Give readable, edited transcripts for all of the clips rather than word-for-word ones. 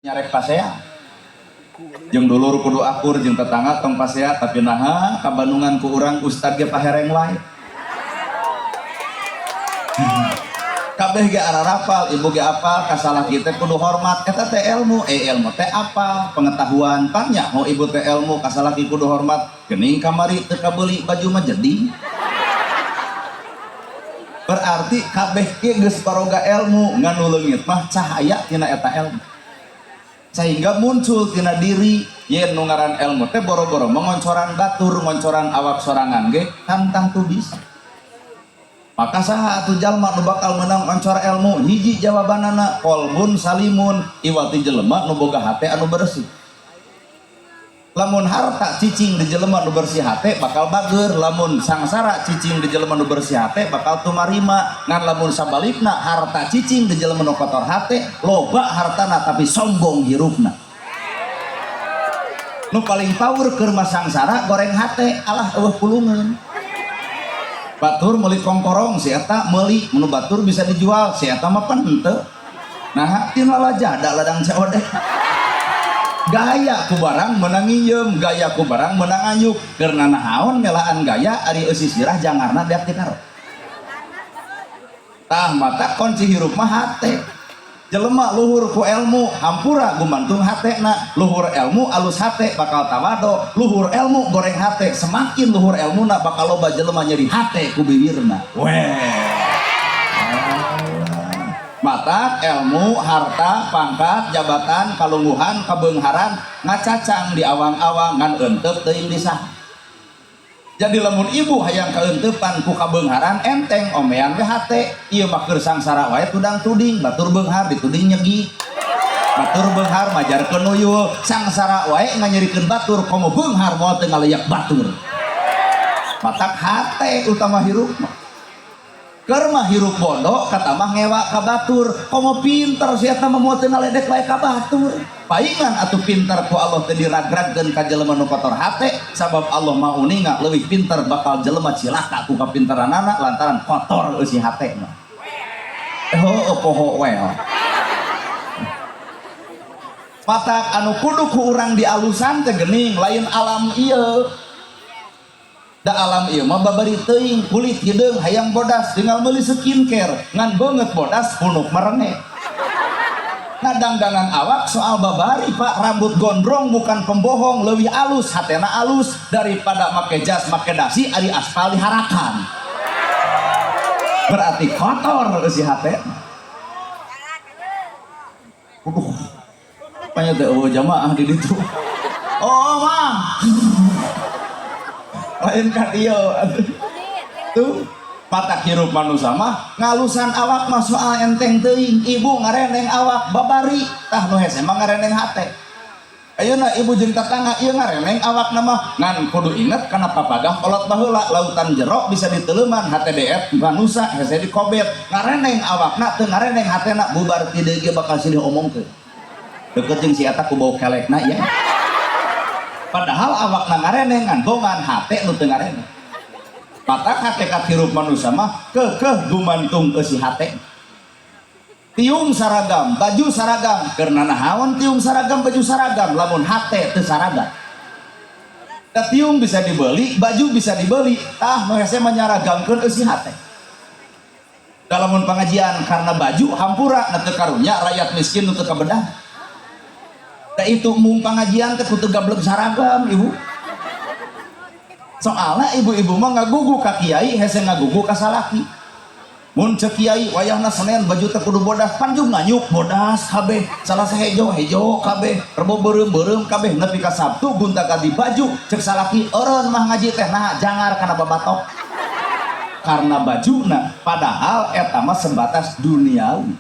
Nyarek pasea jeung dulur kudu akur jeung tetangga tong pasea, tapi naha kabandungan ku urang ustad ge pahereng wae, kabeh ge ararapal, ibu ge apal ka salaki teh kudu hormat. Eta teh ilmu, ilmu teh apa pengetahuan pan nyaho ibu teh ilmu ka salaki kudu hormat. Geuning kamari teu kabeuli baju mah, jadi berarti kabeh ge geus baroga ilmu. Ngan nu leungit mah cahaya tina eta ilmu sehingga muncul tina diri. Yen nu ngaran ilmu teh boro-boro mengoncoran batur, ngoncoran awak sorangan ge tantang tuh bisa. Maka saha atuh jalma nu bakal menang oncor ilmu? Hiji jawabanana, qolbun salimun, iwati jelema nu boga hate anu bersih. Lamun harta cicing di jelema nu bersih hate bakal bager, lamun sangsara cicing di jelema nu bersih hate bakal tumarima. Ngan lamun sabalikna, harta cicing di jelema nu kotor hate, loba hartana tapi sombong hirupna. Nu paling power keur mah sangsara goreng hate, alah eueuh pulungeun. Batur meuli kongkorong, si eta meuli, mun batur bisa dijual, si eta mah pan henteu. Nah, tina lajada ladang COD. Gaya ku barang menang nginjem, gaya ku barang menang anyuk. Keur naon melaan gaya ari eusi sirah jangarna beak ti karo. Tah, mata kunci hirup mah hate. Jelema luhur ku ilmu, hampura gumantung hatena. Luhur ilmu, alus hate bakal tawado. Luhur ilmu, goreng hate. Semakin luhur ilmuna bakal loba jelema nyeri hate ku bibirna. Weh, mata ilmu, harta, pangkat, jabatan, kalungguhan, kabeungharan ngacacang di awang-awang, ngan eunteup teuing di saha. Jadi lamun ibu hayang kaeuntepan ku kabeungharan, enteng, omean we hate. Ieu mah keur sangsara wae tudang tuding. Batur beunghar dituding nyegi, batur beunghar majarkeun nuyul. Sangsara wae nganyerikeun batur, komo beunghar moal teu ngaleyak batur. Matak hate utama hirup mah. Keur mah hirup bodoh katamah ngewa ka batur, komo pinter si eta mah moal teu ngaledek wae ka batur. Paingan atuh pinter ku Allah teu diragragkeun ka jelema nu kotor hate, sabab Allah mah uninga leuwih pinter bakal jelema cilaka ku kapinteranana lantaran kotor eusi hate mah. Heueuh, poho we. Matak anu kudu ku urang dialusan teh geuning lain alam ieu. Da alam ieu mah babari teuing, kulit hideung hayang bodas tinggal meuli skincare, ngan beungeut bodas punuk marenge. Ngadangdangan awak soal babari, Pak, rambut gondrong bukan pembohong, leuwih alus hatena alus daripada make jas make dasi ari aspal diharakan, berarti kotor eusi hate. Aduh, banyak teh eueuh jamaah di ditu. Oh mah lain ka dieu tuh. Matak hirup manusia mah ngalusan awak mah soal enteng teuing. Ibu ngareneng awak babari, tah nu hese mah ngareneng hate. Ayeuna ibu jeung tetangga ieu ngareneng awak mah, ngan kudu inget kana papagah kolot baheula, lautan jero bisa diteuleuman, hate deet manusa hese dikobet. Ngareneng awakna teu ngareneng hatena, bubar ti deui ge bakal silih omongkeun, deket jeung si eta ku bau kelekna ya. Padahal awakna ngareneng, ngan bongan hate nu teu ngareneng. Matak hakikat hirup manusia mah kekeh gumantung eusi hate. Tiung saragam, baju saragam, keur naon tiung saragam, baju saragam lamun hate teu saragam? Da tiung bisa dibeli, baju bisa dibeli, tah nu hese mah nyaragamkeun eusi hate. Lamun pengajian karena baju, hampura, na teu karunya rakyat miskin nu teu kabedah. Da itu mung pengajian teh kudu gablek saragam, ibu. Soalnya ibu-ibu mah ngagugu ka kiai hese ngagugu ka salaki. Mun cek kiai wayahna Senin baju teh kudu bodas, panjung nganyuk bodas kabeh, Salasa hejo hejo kabeh, Rebo beureum beureum kabeh, nepi ka Sabtu gonta ganti baju. Cek salaki, "Eureun mah ngaji teh nah jangar kana babatok." Karena bajuna, padahal eta mah sebatas duniawi.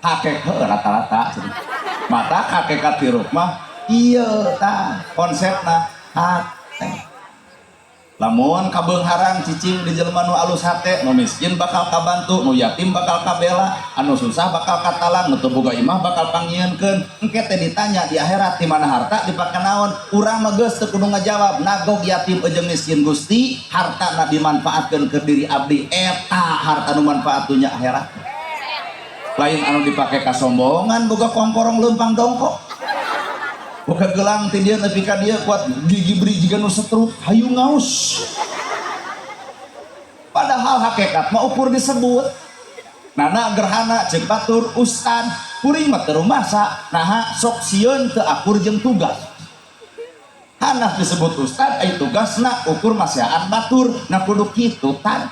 Hakek heuh rata-rata. Mata hakikat hirup mah ieu tah konsepna hate. Lamun kabeungharan cicing di jelema nu alus hate, nu miskin bakal kabantu, nu yatim bakal kabela, anu susah bakal katalang, nu teu boga imah bakal pangnyieunkeun. Engke teh ditanya di akhirat, di mana harta dipake naon? Urang mah geus teu kudu ngajawab, nagog yatim jeung miskin. Gusti, harta na dimanfaatkeun ke diri abdi, eta harta nu manfaat dunya akhirat. Lain anu dipake kasombongan, boga kongkorong leumpang dongkok, boga gelang ti dieu nepi ka dieu, kuat gigi beri jiga nu setruk, hayu ngaus. Padahal hakikat mah ukur disebut. Nana Gerhana cek batur ustad, kuring mah teu rumasa. Naha? Sok sieun teu akur jeung tugas. Hanas disebut ustad, ai tugasna ukur masiaan batur. Nah, kudu kitu tan.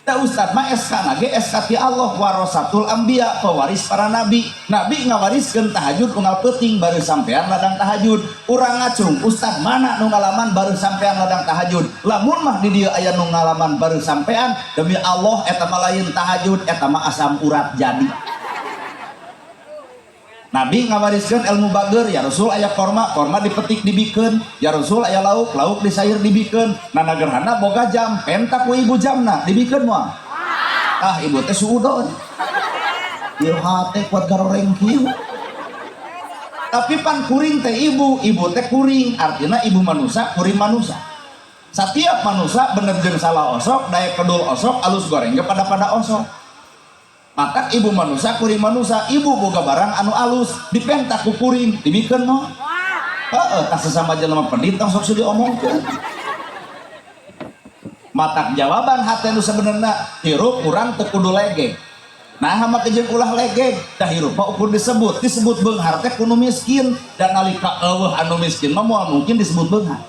Da ustad mah SK na ge SK ti Allah, warasatul anbiya, pewaris para nabi. Nabi ngawariskeun tahajud unggal peuting, baru sampean ladang tahajud. Urang ngacung, ustad mana nu ngalaman baru sampean ladang tahajud? Lamun mah di dieu aya nu ngalaman baru sampean, demi Allah eta mah lain tahajud, eta mah asam urat. Jadi Nabi ngawariskeun ilmu bager. Ya Rasul, aya korma, korma dipetik dibikeun. Ya Rasul, aya lauk, lauk disair dibikeun. Nana Gerhana boga jam, penta ku ibu jamna, dibikeun moal? Ah, ibu teh suudon. Ieu hate kuat garoreng kieu. Tapi pan kuring teh ibu, ibu teh kuring, artinya ibu manusia, kuring manusia. Setiap manusia bener jeung salah osok, daek kedul osok, alus goreng ge pada osok. Maka ibu manusia, kuring manusia, ibu boga barang anu alus, dipenta ku kuring, dibikeun moal? Heeh, tah sesama jelema pedit tong sok diomongkeun. Matak jawaban hate nu sebenarnya, hirup urang teu kudu legeg. Nah, make jeung ulah legeg, dah hirup mah ukur disebut, disebut beunghar teh kudu miskin, dan nalika eueuh anu miskin mah moal mungkin disebut beunghar.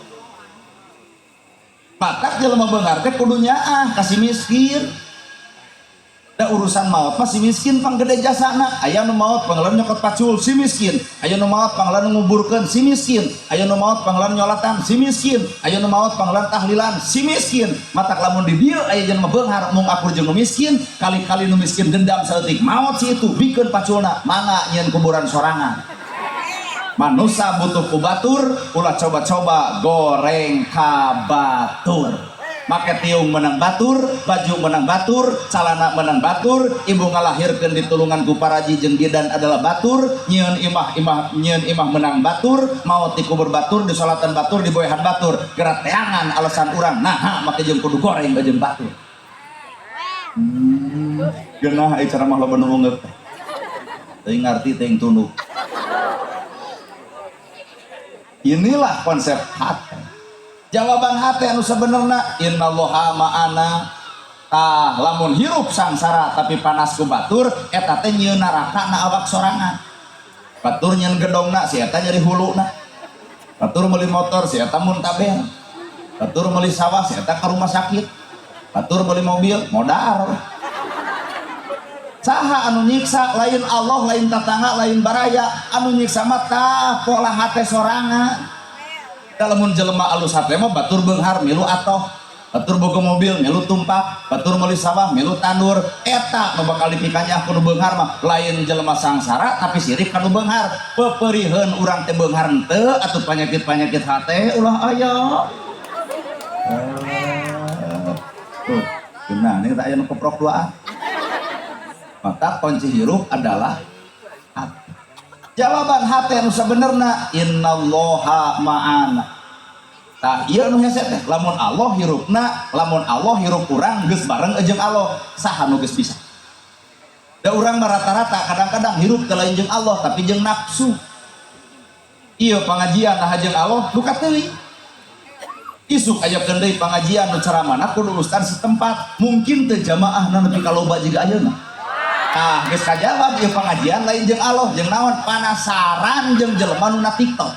Matak jelema beunghar teh kudu nyaah ka si miskin. Da urusan maut mah si miskin pang gede jasana. Aya nu maot pangeulan nyokot pacul, si miskin. Aya nu maot pangeulan nguburkeun, si miskin. Aya nu maot pangeulan nyolatan, si miskin. Aya nu maot pangeulan tahlilan, si miskin. Matak lamun di dieu aya jelema beunghar mung akur jeung nu miskin, kali-kali nu miskin dendam saeutik, maot si itu, bikeun paculna, mangga nyieun kuburan sorangan. Manusia butuh ku batur, ulah coba-coba goreng ka batur. Make tiung menang batur, baju menang batur, calana menang batur, ibu ngalahirkeun ditulungan ku paraji jeung bidan adalah batur, nyieun imah imah nyieun imah menang batur, maot dikubur batur, disolatan batur, diboehan batur. Geura teangan alasan urang naha make jeung kudu goreng jeung batur. Geunah ai ceramah loba nu ungeuk teh. Teuing ngarti, teuing tunduk. Inilah konsep hati. Jawaban hati anu sebenarnya, innallaha ma'ana. Tah, lamun hirup sangsara tapi panas ku batur, eta teh nyieun neraka na awak sorangan. Batur nyieun gedongna, si eta nyeri huluna. Batur meuli motor, si eta muntaber. Batur meuli sawah, si eta ka rumah sakit. Batur meuli mobil, modar. Saha anu nyiksa? Lain Allah, lain tatangga, lain baraya. Anu nyiksa mah tah pola hate sorangan. Lamun jelema alus hate mah, batur beunghar milu atoh, batur boga mobil milu tumpak, batur meuli sawah milu tandur. Eta nu bakal dipikanyah ku nu beunghar mah lain jelema sangsara tapi sirik ka nu beunghar. Peperiheun urang teh beunghar henteu atuh, panyakit-panyakit hate ulah aya. Tuh, nah ini kita aya nu keprok doa. Maka kunci hirup adalah hati. Jawaban hati anu sebenarnya, innallaha ma'ana. Tah, ieu anu hese teh, lamun Allah hirupna, lamun Allah hirup urang geus bareng jeung Allah, saha nu geus bisa? Da urang mah rata-rata kadang-kadang hirup teh lain jeung Allah tapi jeung nafsu. Ieu pengajian nah jeung Allah duka teuing. Isuk aya deui pengajian nu ceramahna kudu ustad setempat, mungkin teu jamaah nepi ka loba jiga ayeuna. Tah, geus kajawab ieu pengajian lain jeung Allah, jeung naon? Panasaran jeung jelema nu na TikTok.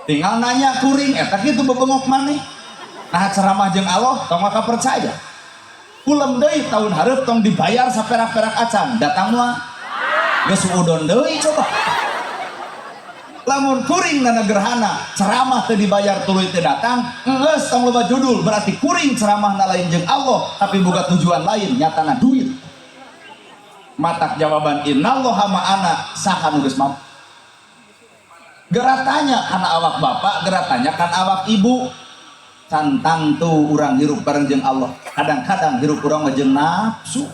Tinggal nanya kuring eta kitu bebengok maneh. Nah, ceramah jeung Allah tong maka percaya. Kulem deui tahun hareup, tong dibayar saperak-perak acan, datang moal? Geus udon deui coba. Lamun kuring Nana Gerhana ceramah teu dibayar tuluy teu datang, geus tong loba judul, berarti kuring ceramah na lain jeung Allah tapi boga tujuan lain, nyatana duit. Matak jawaban innallaha ma'ana, saha nu geus mampu? Geura tanya kana awak bapak, geura tanya kana awak ibu. Cantang tuh urang hirup bareng jeung Allah. Kadang-kadang hirup urang mah jeung nafsu.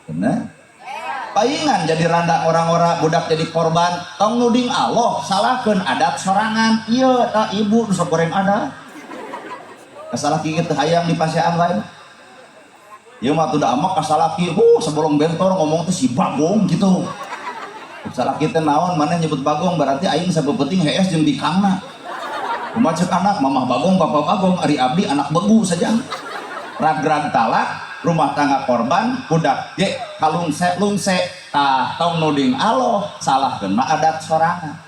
Bener? Paingan jadi randa orang-orang, budak jadi korban. Tong nuding Allah, salahkeun adat sorangan. Iya, tak ibu nu sok goreng adat. Kasalah kieu teu hayang di pasean lain. Ieu mah atuh da ambek ka salaki, sebolong bentor ngomong teh si Bagong gitu. Salaki teh naon maneh nyebut Bagong, berarti aing sapeupeting hees jeung bikangna. Kumaha ceuk anak, mamah Bagong, bapak Bagong, ari abdi anak begu saja. Ragrag talak, rumah tangga korban, budak ge kalungse lungse, tah tong nuding Allah, salahkeun mah adat sorangan.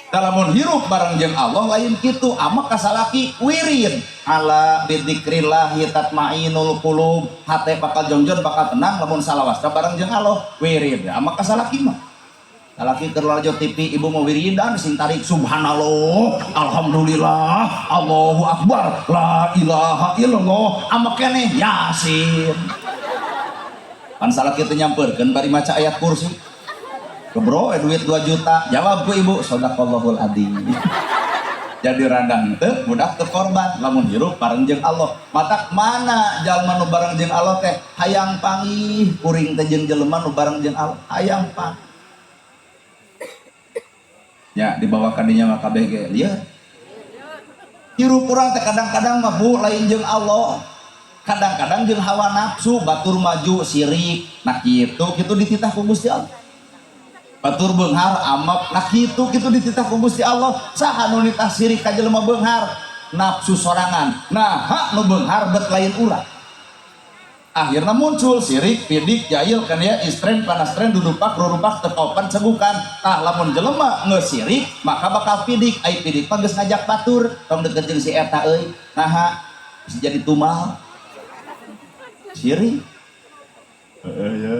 Lamun hirup bareng jeung Allah lain kitu, ambek ka salaki wirid ala bidzikrillahi tatmainul qulub, hate bakal jongjon, bakal tenang lamun salawasna bareng jeung Allah. Wirid ambek ka salaki mah. Salaki keur lalajo TV, ibu mau wiridan sing tarik, subhanallah, alhamdulillah, Allahu akbar, la ilaha illallah, ambek keneh yasin. Pan salaki teh nyamperkeun bari maca ayat kursi. Kebro, duit 2 juta, jawab ku ibu, sadaqallahul adzim. Jadi rada henteu, budak teu korban lamun hirup bareng jeung Allah. Matak mana jalma nu bareng jeung Allah teh hayang panggih kuring teh jeung jelema nu bareng jeung Allah, hayang pang. Ya dibawa ka dinya mah kabeh ge lieur. Hirup urang teh kadang-kadang mah bu lain jeung Allah. Kadang-kadang jeung hawa nafsu, batur maju sirik, nah kitu kitu dititah ku Gusti Allah. Batur beunghar ambek, nah kitu kitu dititah ku Gusti Allah. Saha nu nitah sirik ka jelema beunghar? Nafsu sorangan. Nah, hak nu beunghar bet lain urang. Akhirnya muncul sirik, pidik, jahil kan ya, istren, panastren, dudupak, rurupak, tekopan, cegukan. Tah lamun jelema ngesirik, maka bakal pidik. Ai pidik mah geus ngajak batur, tong deket jeung si eta euy. Naha bisa jadi tumal. Sirik. Heeh ya.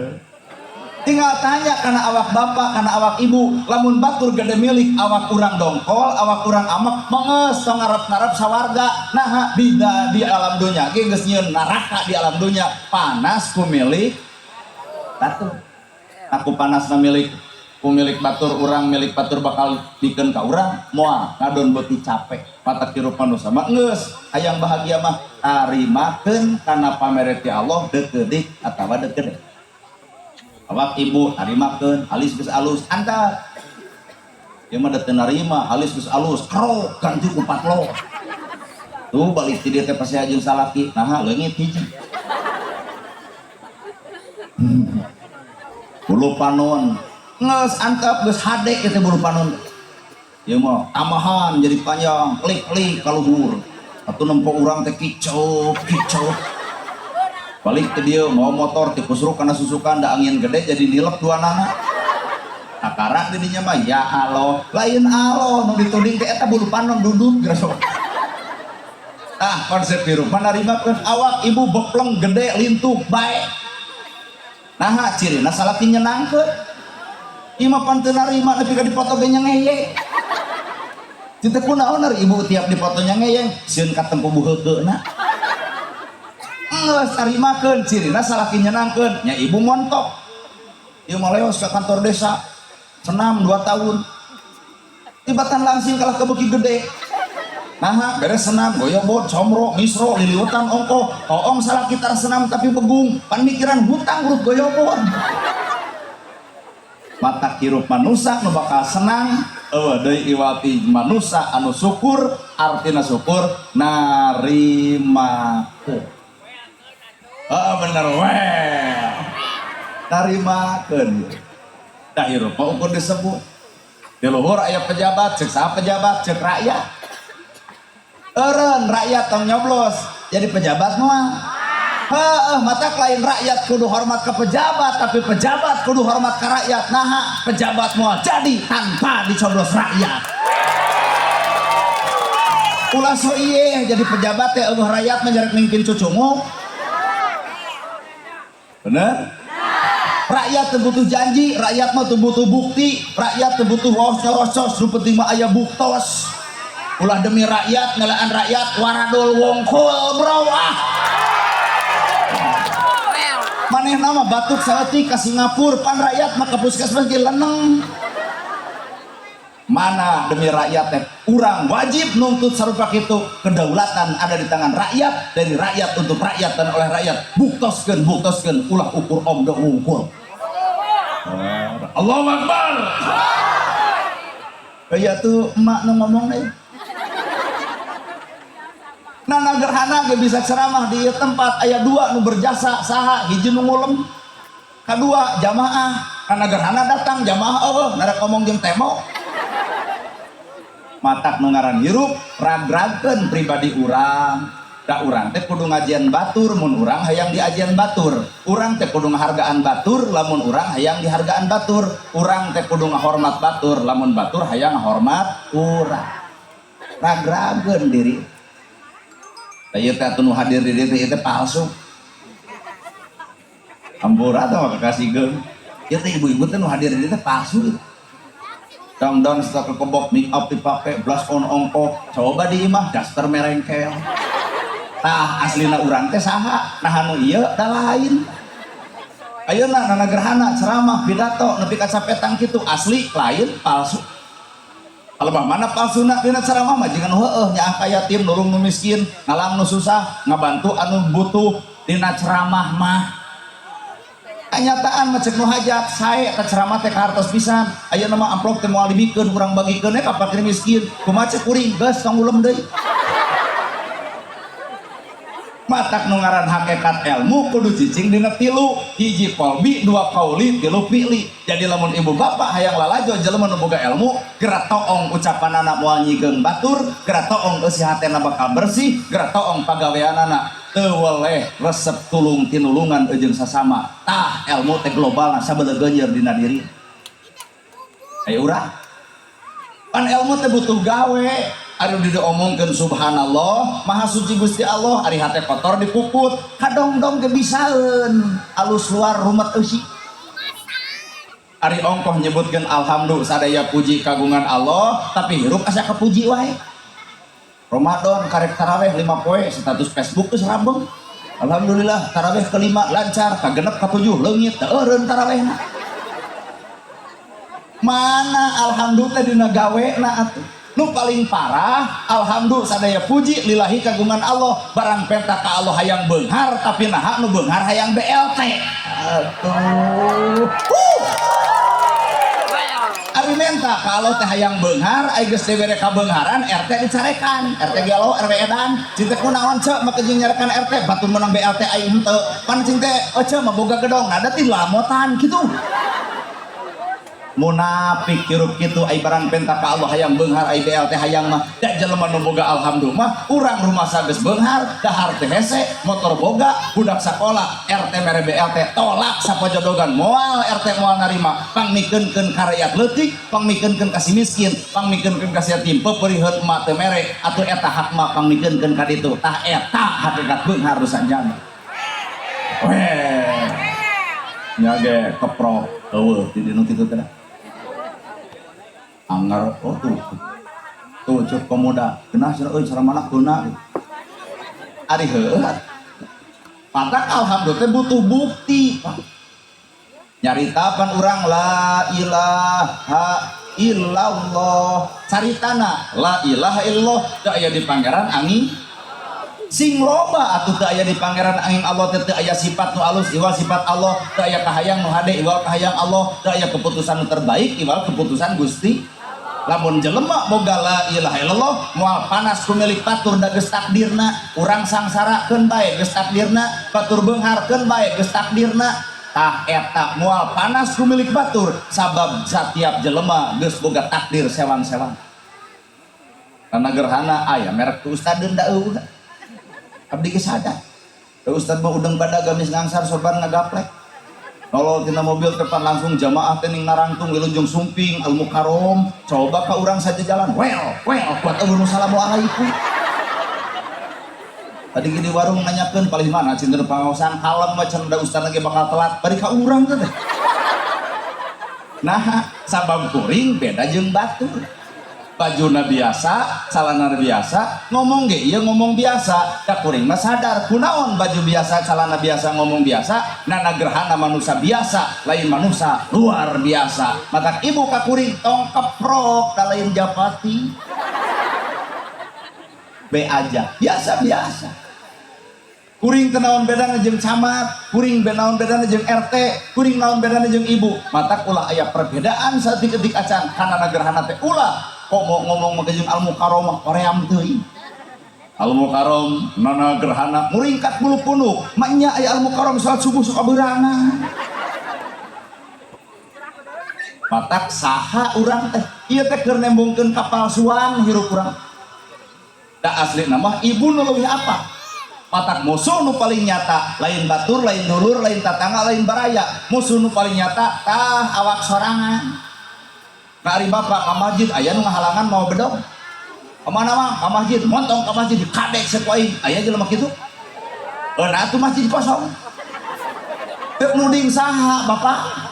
Tinggal tanya karena awak bapak, karena awak ibu, lamun batur gede milik awak urang dongkol, awak urang ambek, menges tong ngarep-ngarep sawarga. Nah, di alam dunia ge geus nyieun neraka di alam dunia, panas ku milik batur. Aku panasna milik ku milik batur, urang milik batur bakal bikeun ka urang, moal ngadon beuti capek. Matak hirup manusia mah geus hayang bahagia mah tarimakeun kana pamere ti Allah, deukedik atawa deukedik. Awak ibu tarimakeun, alis geus alus, antar. Ieu mah da teu narima, alis geus alus, kerok ganti ku patlo. Tuh balik ti dieu teh pasti jeung salaki, naha leungit hiji. Bulu panon geus antep, geus hade kitu bulu panon. Ieu mah tambahan jadi panjang, klik-klik ka luhur. Atuh nempo urang teh kiceup, kiceup. Balik ke dia mau motor tikus ruk karena susukan da angin gede jadi nilep dua nana. Akarak didinya mah ya Allah, lain Allah nu dituding teh eta bulu panon duduk geus. Tah konsep hirup narimakeun awak ibu bepleng gede lintuh bae. Naha cirina salaki nyenangkeun. Ieu mah pan teu narima nepi ka dipoto ge nyengeye. Teu kunaon ari ibu tiap dipotonya ngeyeng, sieun katempo buheukeuna. Geus tarimakeun cirina salaki nyenangkeun, nya ibu montok. Ieu mah leos ka kantor desa, senam 2 tahun. Tibatan langsing kalah kebeki gede. Nah, beres senam, goyobot, comro, misro, liliutan, ongko, toong salaki tar senam tapi begung, pan mikiran hutang urut goyobot. Mata hirup manusia nu bakal senang, eueuh deui iwati manusia anu syukur, artina syukur narimakeun. Heeh bener we. Narimakeun. Da hirup mah ukur disebut. Di luhur aya pejabat, cek saha pejabat, cek rakyat. Eureun rakyat tong nyoblos jadi pejabat moal. Heeh, mata lain rakyat kudu hormat ke pejabat, tapi pejabat kudu hormat ke rakyat. Naha pejabat moal jadi tanpa dicoblos rakyat. Ulah so iye jadi pejabat teh eueuh rakyat menjarek mimpin cucunguk. Bener? Rakyat teu butuh janji, rakyat mah teu butuh bukti, rakyat teu butuh waos nyorocos, nu penting mah aya buktos. Ulah demi rakyat, ngelaan rakyat, waradul wongkul bro ah. Manehna mah batuk saeutik ka Singapura, pan rakyat mah ka puskesmas ge leneng. Mana demi rakyat teh urang wajib nuntut sarupa kitu, kedaulatan ada di tangan rakyat, dari rakyat untuk rakyat dan oleh rakyat. Buktoskeun, buktoskeun, ulah ukur omdo wungkul. Allahu Akbar. Kayak tuh emak nu ngomong deh. Nana Gerhana ge bisa ceramah di ieu tempat aya dua nu berjasa. Saha? Hiji, nu ngulem. Kadua, jamaah. Nana Gerhana datang, jamaah eueuh, narek ngomong jeung tembok. Matak nu ngaran hirup rag-ragkeun pribadi urang. Da urang teh kudu ngajian batur mun urang hayang diajian batur. Urang teh kudu ngahargaan batur lamun urang hayang dihargaan batur. Urang teh kudu ngahormat batur lamun batur hayang ngahormat urang. Rag-ragkeun diri. Da ieu teh atuh nu hadir di dieu teh, ieu teh palsu. Hampura teh mah kakasihkeun. Ieu teh ibu-ibu teh nu hadir di dieu teh palsu. Dangdan setelah kekebok, make up dipake, blush on ongkoh, coba di imah daster merengkel. Tah, aslina urang teh saha? Nah, anu ieu da lain. Ayeuna Nana Gerhana ceramah, pidato nepi ka capetang kitu, asli lain, palsu. Lebah mana palsuna? Dina ceramah mah jiga nu heueuh, nyaah ka yatim, nulung nu miskin, ngalang nu susah, ngabantu anu butuh dina ceramah mah. Kenyataan mah cek nu hajat sae ka ceramah teh kahartos pisan. Ayeuna mah amplop teh moal dibikeun, urang bagikeun we ka fakir miskin. Kumaha cek kuring? Geus, tong ulem deui. Matak nu ngaran hakikat ilmu kudu cicing dina tilu: hiji, qalbi, dua, qauli, tilu, fi'li. Jadi lamun ibu bapak hayang lalajo jelema nu boga ilmu, geura toong ucapanana moal nyieun batur, geura toong eusi hatena bakal bersih, geura toong pagaweanana teu weleh resep tulung tinulungan jeung sasama. Tah, ilmu teh global sabelegeunyer dina diri. Ayo urang pan ilmu teh butuh gawe. Ari diomongkeun subhanallah, maha suci Gusti Allah, ari hate kotor dipuput, kadongdong ge bisaeun, alus luar rumet eusi. Ari ongkoh nyebutkeun alhamdulillah, sadaya puji kagungan Allah, tapi hirup asa kepuji wae. Ramadan karek taraweh 5 poe, status Facebook geus rabeng. Alhamdulillah taraweh kelima lancar, kagenep katujuh leungit, teu eureun tarawehna. Mana alhamdulillah dina gawena atuh? Nu paling parah, alhamdulillah sadaya puji lillahi kagungan Allah, barang penta ka Allah hayang beunghar, tapi naha nu beunghar hayang BLT. Atuh. Ari menta ka Allah teh hayang beunghar, ai geus dibere kabeungharan, RT dicarekan. RT gelo, RW edan. Cing teh kunaon ceu make jeung nyarekan RT, batur menang BLT aing henteu. Pan cing teh ece mah boga gedong, nada ti lamotan kitu. Munafik hirup kitu. Ai barang penta ka Allah hayang beunghar, ai BLT hayang mah. Da jelema nu boga alhamdulillah mah urang rumah geus beunghar, dahar teh hese, motor boga, budak sakola, RT mere BLT tolak sapojodogan, moal RT moal narima. Pangmikeunkeun ka rakyat leutik, pangmikeunkeun ka si miskin, pangmikeunkeun ka si yatim, peperiheun emak teu mere atuh eta hak mah, pangmikeunkeun ka ditu. Tah, eta hakikat beunghar nu sanjana. Weh, nya ge keprok eueuh di dinu kitu teh. Anggar, oh tuh tuh cek pemuda genah cenah euy, cara mana geuna ari heueuh. Matak alhamdulillah teh butuh bukti, Pak. Nyarita pan urang la ilaha illallah, caritana la ilaha illallah teu aya di Pangeran angin sing loba atuh. Teu aya di Pangeran angin Allah teh, teu aya sifat nu alus iwal sifat Allah, teu aya kahayang nu hade iwal kahayang Allah, teu aya keputusan nu terbaik iwal keputusan Gusti. Lamun jelema boga la ilaha illallah moal panas ku milik batur, da geus takdirna. Urang sangsara keun bae, geus takdirna. Batur beunghar keun bae, geus takdirna. Tah, eta moal panas ku milik batur, sabab satiap jelema geus boga takdir sewang-sewang. Karena Gerhana aya merek tu ustadeun, da eueuh abdi ge sadar. Da ustad mah udeng badag, gamis ngangsar, sorban ngagaplek. Nolol tina mobil tepan langsung jamaah teh ning narangtung wilujeng sumping Al Mukarrom. Coba ka urang saja jalan, well well kuat eueuh nu assalamualaikum. Tadi gini warung nanyakeun palih mana cinta pangaosan, kalem mah cenah, da ustad lagi bakal telat bari ka urang teh. Nah, sabab kuring beda jeung batur. Bajuna biasa, calana biasa, ngomong ge ieu ngomong biasa. Da kuring mah sadar kunaon baju biasa, calana biasa, ngomong biasa. Nana Gerhana manusia biasa, lain manusia luar biasa. Matak ibu ka kuring tong keprok, da lain japati. Be aja, biasa-biasa. Kuring teu naon bedana jeung camat, kuring naon bedana jeung RT, kuring naon bedana jeung ibu. Matak ulah aya perbedaan saeutik-eutik acan kana Gerhana teh ulah. Kok mau ngomong mah jeung Al Mukarramah koream teuing. Al Mukarram nana gerhana muringkat bulu punuk maknya aya Al Mukarram salat subuh suka berangan. Matak saha urang teh ieu teh keur nembongkeun kapalsuan hirup urang. Da asli nama ibu nu leuwih apa? Matak musuh nu paling nyata lain batur, lain dulur, lain tatangga, lain baraya. Musuh nu paling nyata tah awak sorangan. Nah, ari bapak ka masjid aya nu ngahalangan mau bedog. Kemana mah? Ka masjid, montong ka masjid dikadek saku aing. Aya jelema kitu? Nah atuh masjid kosong. Teu nuding saha bapak?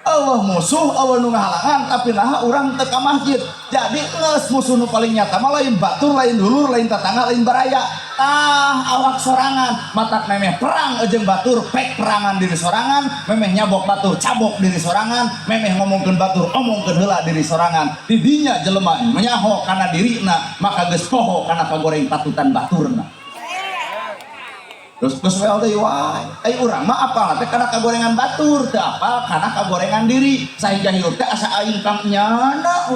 Allah musuh, Allah nu ngahalangan, tapi nah urang teu ka masjid. Jadi geus musuh nu paling nyata mah lain batur, lain dulur, lain tatangga, lain baraya. Tah awak sorangan, matak memeh perang jeung batur, pek perangan diri sorangan, memeh nyabok batur, cabok diri sorangan, memeh ngomongkeun batur, omongkeun heula diri sorangan. Di dinya jelema menyaho kana dirina, maka geus poho kana kagoreng patutan baturna. Terus geus wel deui wae. Ai urang mah apal teh kana kagorengan batur, teu apal kana kagorengan diri. Sahingga hirup teh asa aing kang nyana.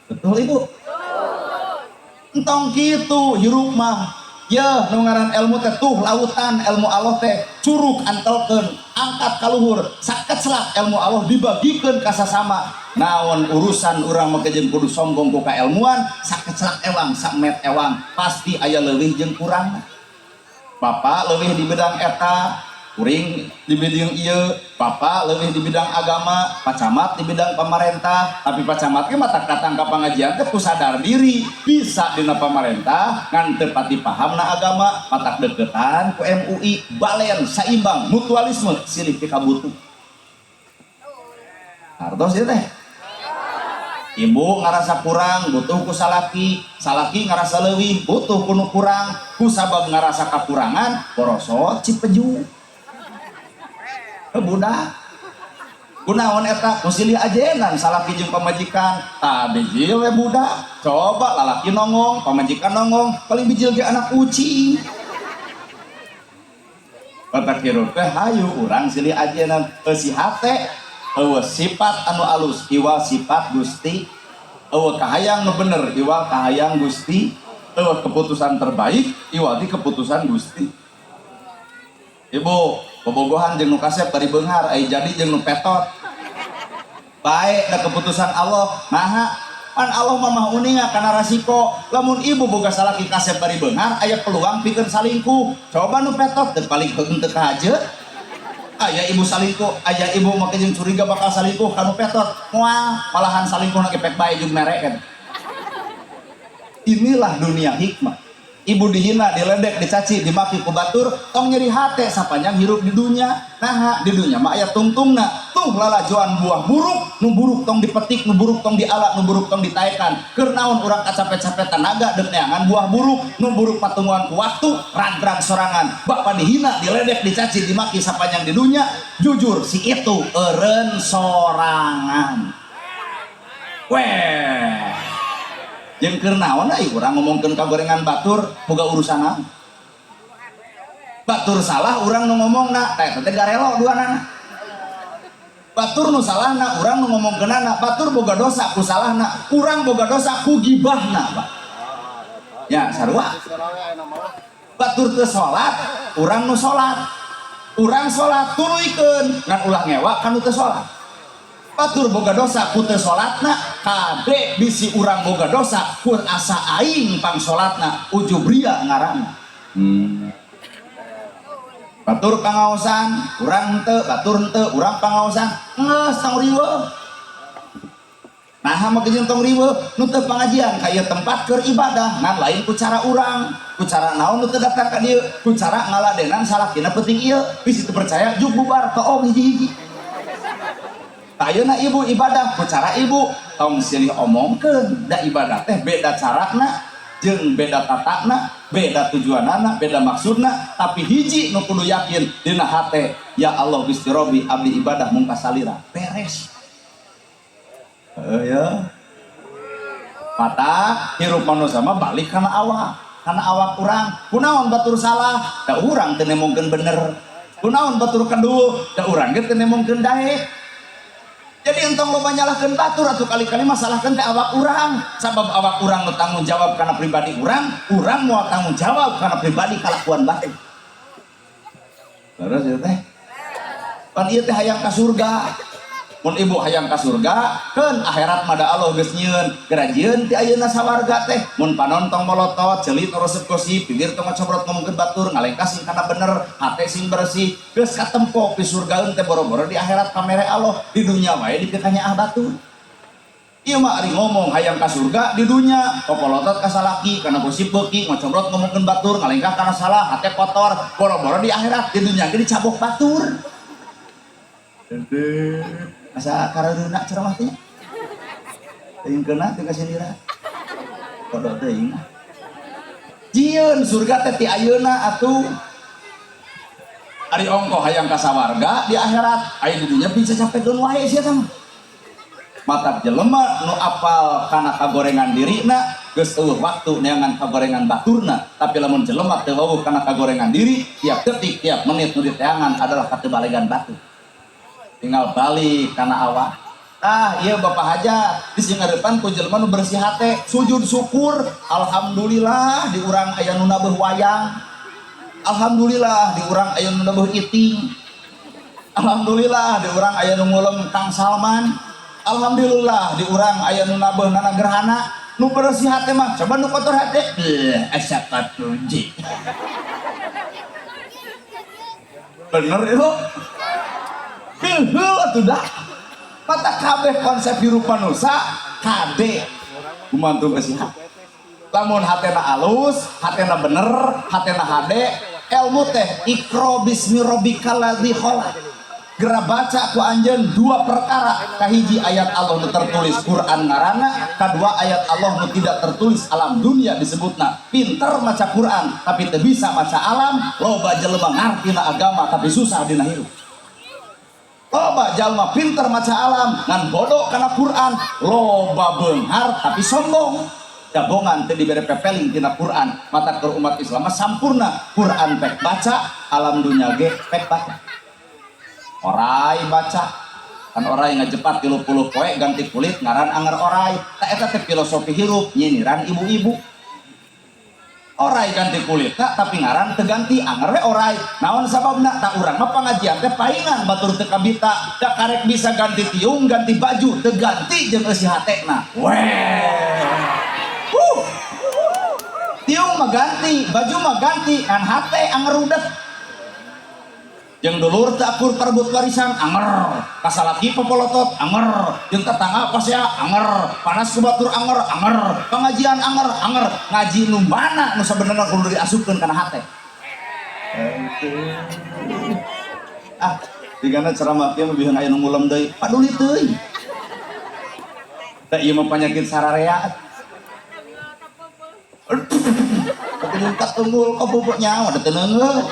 Betul Ibu? Entong kitu hirup mah. Yeuh nu ngaran ilmu teh tuh lautan ilmu Allah teh curug antelkeun, angkat ka luhur, sakecelak ilmu Allah dibagikeun ka sasama. Naon urusan urang mah jeung kudu sombong ku kailmuan, sakecelak ewang, samet ewang, pasti aya leuwih jeung kurang. Bapak leuwih di bidang eta, kuring di bidang ieu, bapak leuwih di bidang agama, Pak Camat di bidang pemerintah, tapi Pak Camat ge matak datang ka pangajian teh ku sadar diri, bisa dina pemerintah ngan teu pati pahamna agama, matak deketan ku MUI, balen saimbang mutualisme silih pikabutuh. Hartos ieu teh. Ibu ngarasa kurang butuh ku salaki, salaki ngarasa leuwih butuh ku nu kurang, ku sabab ngarasa kakurangan borosot cipeju. Budak kunaon eta ku silih ajenan salaki jeung pamajikan, tah bijil we budak. Coba lalaki nongong, pamajikan nongong, paling bijil ge anak kucing. Matak hirup teh hayu urang silih ajenan, eusi hate eueuh sifat anu alus iwal sifat Gusti, eueuh kahayang nu bener iwal kahayang Gusti, eueuh keputusan terbaik iwal di keputusan Gusti. Ibu bobogohan jeung nu kasep bari beunghar ai jadi jeung nu petot bae da keputusan Allah. Naha pan Allah mah mah uninga kana rasiko. Lamun ibu boga salaki kasep bari beunghar aya peluang pikeun salingkuh. Coba nu petot teu paling heukeun teu kahajeut. Aya ibu salingkuh, aya ibu make jeung curiga bakal salingkuh kanu petot, moal malahan salingkuh na pek bae jeung mere kan. Inilah dunia hikmah. Ibu dihina, diledek, dicaci, dimaki ku batur, tong nyeri hate sapanjang hirup di dunia. Nah, di dunia mah aya tungtungna. Tuh lalajoan buah buruk, nu buruk tong dipetik, nu buruk tong diala, nu buruk tong ditaekan. Keur naon urang kacape-cape tenaga deuk neangan buah buruk, nu buruk patunguan ku waktu, rag-rag sorangan. Bapak dihina, diledek, dicaci, dimaki sapanjang di dunia, jujur si itu eureun sorangan. Weh. Jeung keur naon ai urang ngomongkeun kagorengan batur boga urusan naon? Batur salah urang nu ngomongna, teh teh garelo duanana. Batur nu salahna urang nu ngomongkeunana, batur boga dosa ku salahna, urang boga dosa ku gibahna, Pak. Ya, sarua. Batur teu salat, urang nu salat. Urang salat tuluykeun, ngan ulah ngewa ka nu teu salat. Batur boga dosa ku teu salatna, kade bisi urang boga dosa ku asa aing pang salatna, ujub ria ngaranna. Batur pangaosan, urang henteu, batur henteu, urang pangaosan, geus tong riweuh. Nah, make jeung tong riweuh, nu teu pangajian ka ieu tempat keur ibadah, ngan lain ku cara urang, ku cara naon nu teu datang ka dieu, ku cara ngaladenan salakina penting ieu, bisi teu percaya juk bubar toong hiji-hiji. Ayeuna ibu ibadah ku cara ibu, tong silih omongkeun, da ibadah teh beda carana jeung beda tatana, beda tujuanana, beda maksudna, tapi hiji nu kudu yakin dina hate, ya Allah Gusti Robbi abdi ibadah mung ka salira. Beres. Heuh ya. Mata hirup manusia mah balik kana awak urang. Kunaon batur salah, da urang teu nemongkeun bener. Kunaon batur kedua, da urang ge teu nemongkeun daek. Jadi entong loba nyalahkeun batur atuh, kali-kali masalahkeun teh awak urang, sabab awak urang nu tanggung jawab kana pribadi urang, urang moal tanggung jawab kana pribadi kalakuan batur. Terus ieu teh pan ieu teh hayang ka surga. Mun ibu hayang ka surga, keun akhirat mah da Allah geus nyieun, geura jieun ti ayeuna sawarga teh. Mun panon tong molotot, ceuli tong resep gosip, bibir tong ngocobrot ngomongkeun batur, ngalengkah sing kana bener, hate sing bersih, geus katempo pisurgaeun teh. Boro-boro di akhirat pamere Allah, di dunya wae dipikanyaah batur. Ieu mah ari ngomong hayang ka surga di dunya, popolotot ka salaki, kana gosip beuki, ngocobrot ngomongkeun batur, ngalengkah kana salah, hate kotor, boro-boro di akhirat, di dunya ge dicabok batur. Asa kareuna ceramah teh. Teuing keuna teu kasindira. Kodok teuing. Jieun surga teh ti ayeuna atuh. Ari ongko hayang ka sawarga di akhirat, aya di dunya bisa capekeun wae sia teh mah. Matak jelema nu apal kana kagorengan dirina geus euweuh waktu neangan kagorengan baturna, tapi lamun jelema teu wawuh kana kagorengan diri, tiap detik tiap menit nu diteangan adalah katebalegan batur. Tinggal balik kana awak. Ah, iya, Bapak Hajat di singgarepan ku jelema nu bersih hate, sujud syukur, alhamdulillah di urang aya nu nabeuh wayang, alhamdulillah di urang aya nu nabeuh iting, alhamdulillah di urang aya nu ngulem Kang Salman, alhamdulillah di urang aya nu nabeuh Nana Gerhana. Nu bersih hate mah. Coba nu kotor hate, eh, asa katuji. Bener itu. Pilheul atuh dah. Mata kabeh konsep hirup manusia kade gumantung ke hati. Lamun hatena alus, hatena bener, hatena hade, ilmu teh iqra bismi rabbikal ladzi khalaq. Gera baca ku anjeun dua perkara: kahiji ayat Allah nu tertulis Quran ngaranna, kadua ayat Allah nu tidak tertulis alam dunia disebutna. Pinter maca Quran tapi teu bisa maca alam. Loba jelema ngartina agama tapi susah dina hirup. Loba jalma pinter maca alam ngan bodoh kana Quran. Loba beunghar tapi sombong, jabongan teu dibere pepeling tina Quran. Mata keur umat Islam mah sampurna, Quran pek baca, alam dunia ge pek baca. Orai baca kan, orai ngajepat 30 poe ganti kulit, ngaran anger orai. Tak eta teh filosofi hirup nyiniran ibu-ibu. Orai ganti kulit tak, tapi ngaran teu ganti, anger we orai. Naon sababna? Tak urang mah pengajian teh paingan batur teu kabita da karek bisa ganti tiung, ganti baju, teu ganti jeung eusi hatena. Weh, huh. Tiung mah ganti, baju mah ganti, kan hate anger rudet. Jeung dulur teu akur parebut warisan, anger. Kasalaki popolotot, anger. Jeung tetangga pasea, anger. Panas ku batur, anger, anger. Pengajian anger, anger. Ngaji nu mana nu sabenerna kudu diasupkeun kana hate? Ah, digana ceramah kieu mah bihun aya nu ngulem deui, paduli teuing. Teh ieu mah penyakit sararea. Tapi katunggul kok bubuk nyawa da teu neungeut.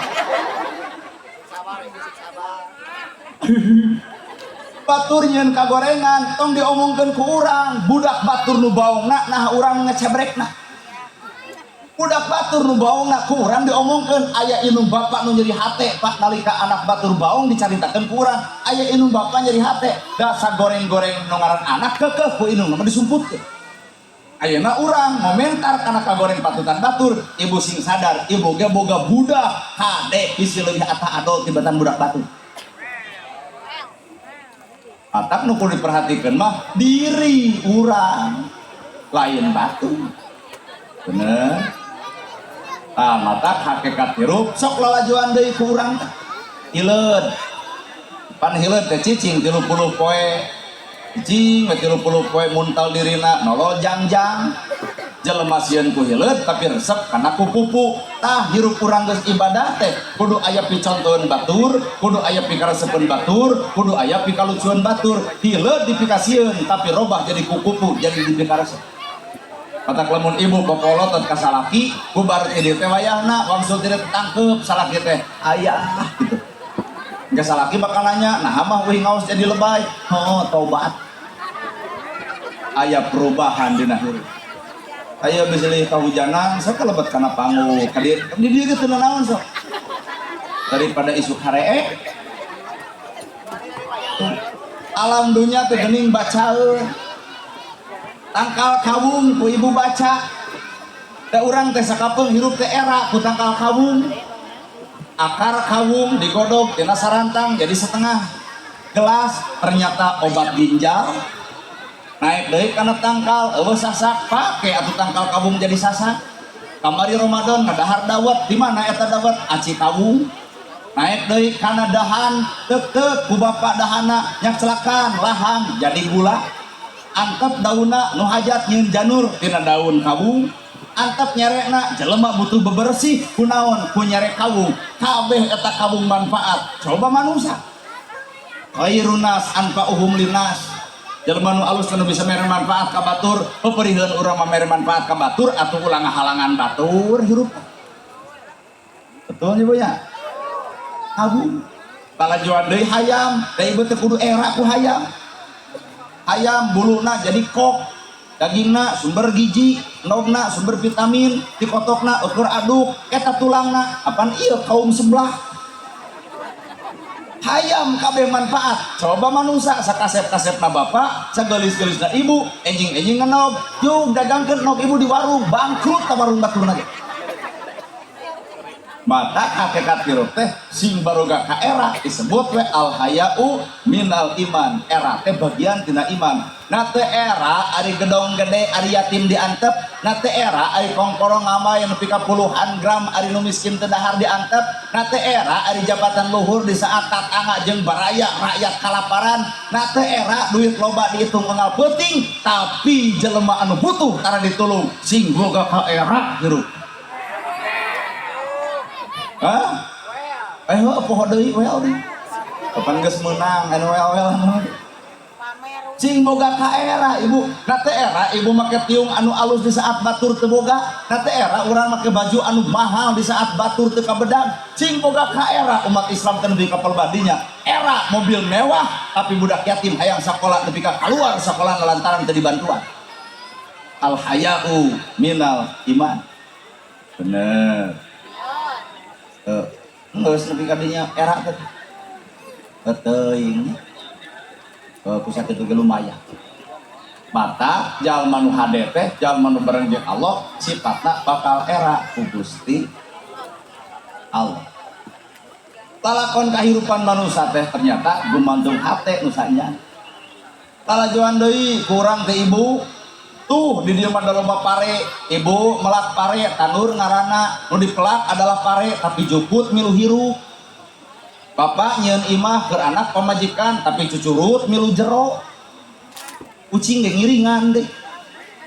Batur nyieun kagorengan tong diomongkeun ku urang. Budak batur nu baongna, nah urang ngecebrekna. Budak batur nu baongna ku urang diomongkeun. Aya indung bapak nu nyeri hate, Pak, nalika anak batur baong dicaritakeun ku urang. Aya indung bapak nyeri hate da goreng-goreng nu ngaran anak keukeuh ku indung mah disumputkeun. Ayeuna urang ngomentar kana kagoreng patutan batur. Ibu sing sadar, ibu ge boga budak hade, bisi leuwih atah adol tibatan budak batur. Matak nu kudu diperhatikan mah diri urang, lain batu. Bener. Ah, matak hakikat hirup sok lalajuan deui ku urang teh. Hileud. Pan hileud teh cicing 30 poe. Cicing we 30 poe muntal dirina nolol jangjang. Jelema sieun ku hileud tapi resep kana ku pupu. Tah, hirup urang geus ibadah teh kudu aya picontoeun batur, kudu aya pikaresepeun batur, kudu aya pikalucueun batur. Hileud dipikasieun tapi robah jadi kukupu, jadi dipikaresep. Matak lamun ibu popolotot ka salaki, bubar ini teh wayahna wangsul tidak tetangkep salaki teh ayah gitu. Engke salaki bakal nanya, "Nah mah wih ngaos jadi lebay." Oh, tobat. Aya perubahan dina hirup. Aya bisa leuwih kahujanan, sok kalebet kana panggung. Ka dieu di dieu ge teu naon sok. Daripada isuk haree. Alam dunya teh geuning bacaeun. Tangkal kawung ku ibu baca. Da urang teh sakapeung hirup teh era ku tangkal kawung. Akar kawung digodog tina sarantang jadi setengah gelas, ternyata obat ginjal. Naik deui kana tangkal, euweuh sasak, pake atuh tangkal kawung jadi sasak. Kamari Ramadan ngadahar dawet, di mana eta dawet? Aci kawung. Naik deui kana dahan, tek-tek ku bapak dahana nyakcelakan lahang jadi gula. Antep daunna, nu hajat nyieun janur tina daun kawung. Antep nyerekna, jelema butuh bebersih kunaon? Ku nyerek kawung. Kabeh eta kawung manfaat. Coba manusia. Khairun nas anfa'uhum linnas. Jelema nu alus nu bisa mere manfaat ka batur, peperiheun urang mah mere manfaat ka batur atuh ulah ngahalangan batur hirup. Betul ibu ya? Kawung. Palajuan deui hayam, da ibu teh kudu era ku hayam. Hayam buluna jadi kok, dagingna sumber gizi, endogna sumber vitamin, dikotokna ukur aduk, eta tulangna apan ieu kaum sebelah. Hayam kabeh manfaat. Coba manusia sakasep-kasepna bapak, sageulis-geulisna ibu, enjing-enjing ngenog, jug dagangkeun nog ibu di warung, bangkrut ta warung baturna ge. Mata hakikat hirup teh sing baroga ka era disebut we al haya'u minal iman. Era teh bagian tina iman. Na teh era ari gedong gede ari yatim diantep, na teh era ari kongkorong ngamai nepi ka puluhan gram ari nu miskin teu dahar diantep, na teh era ari jabatan luhur di saat tatangga jeung baraya rakyat kalaparan, na teh era duit loba dihitung engal peuting tapi jelema anu butuh tara ditulung, sing boga ka era hirup. Hah? Eh, heuh poho deui well deui. Kapan geus meunang anu well-well anu. Sing boga ka era ibu, na teh era ibu make tiung anu alus di saat batur teu boga, na teh era urang make baju anu mahal di saat batur teu kabedag. Sing boga ka era umat Islam teh nepi ka badinya. Era mobil mewah tapi budak yatim hayang sakola nepi ka keluar sakola lantaran teu dibantuan. Al haya'u minal iman. Bener. Geus nepi ka dinya era teh. Teuing. Pusat itu ge lumayan. Mata jalma nu hade teh, jalma nu bareng jeung Allah sifatna bakal era ku Gusti Allah. Lalakon kahirupan manusia teh ternyata gumantung hate nu sanya. Lalajoan deui kurang teh ibu. Tuh di dieu mah loba pare, ibu melak pare tandur ngaranna, nu dipelak adalah pare tapi jukut milu hirup. Bapak nyieun imah keur anak pamajikan tapi cucurut milu jero. Ucing ge ngiringan deh.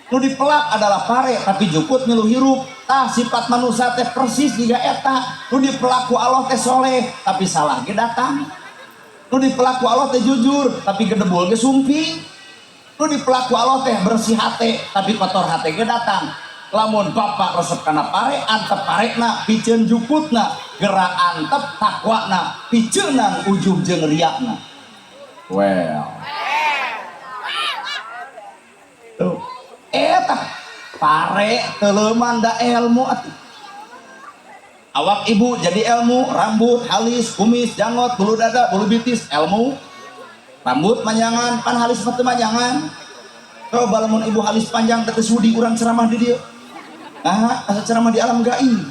Nu dipelak adalah pare tapi jukut milu hirup. Tah sifat manusia teh persis jiga eta. Nu dipelak ku Allah teh soleh tapi salah ge datang. Nu dipelak ku Allah teh jujur tapi gedebul ge sumping. Nu dipelak ku Allah teh bersih hate tapi kotor hate ge datang. Lamun bapak resep kana pare, antep parekna, piceun jukutna, gerak antep takwana, piceunan ujub jeung riakna. Well. Tuh, eta pare teuleman da ilmu atuh. Awak ibu jadi ilmu, rambut, halis, kumis, janggot, bulu dada, bulu bitis, ilmu. Rambut manjangan, pan halis mah teu manjangan. Coba lamun ibu halis panjang teh sudi urang ceramah di dieu. Nah, asa ceramah di alam gaib.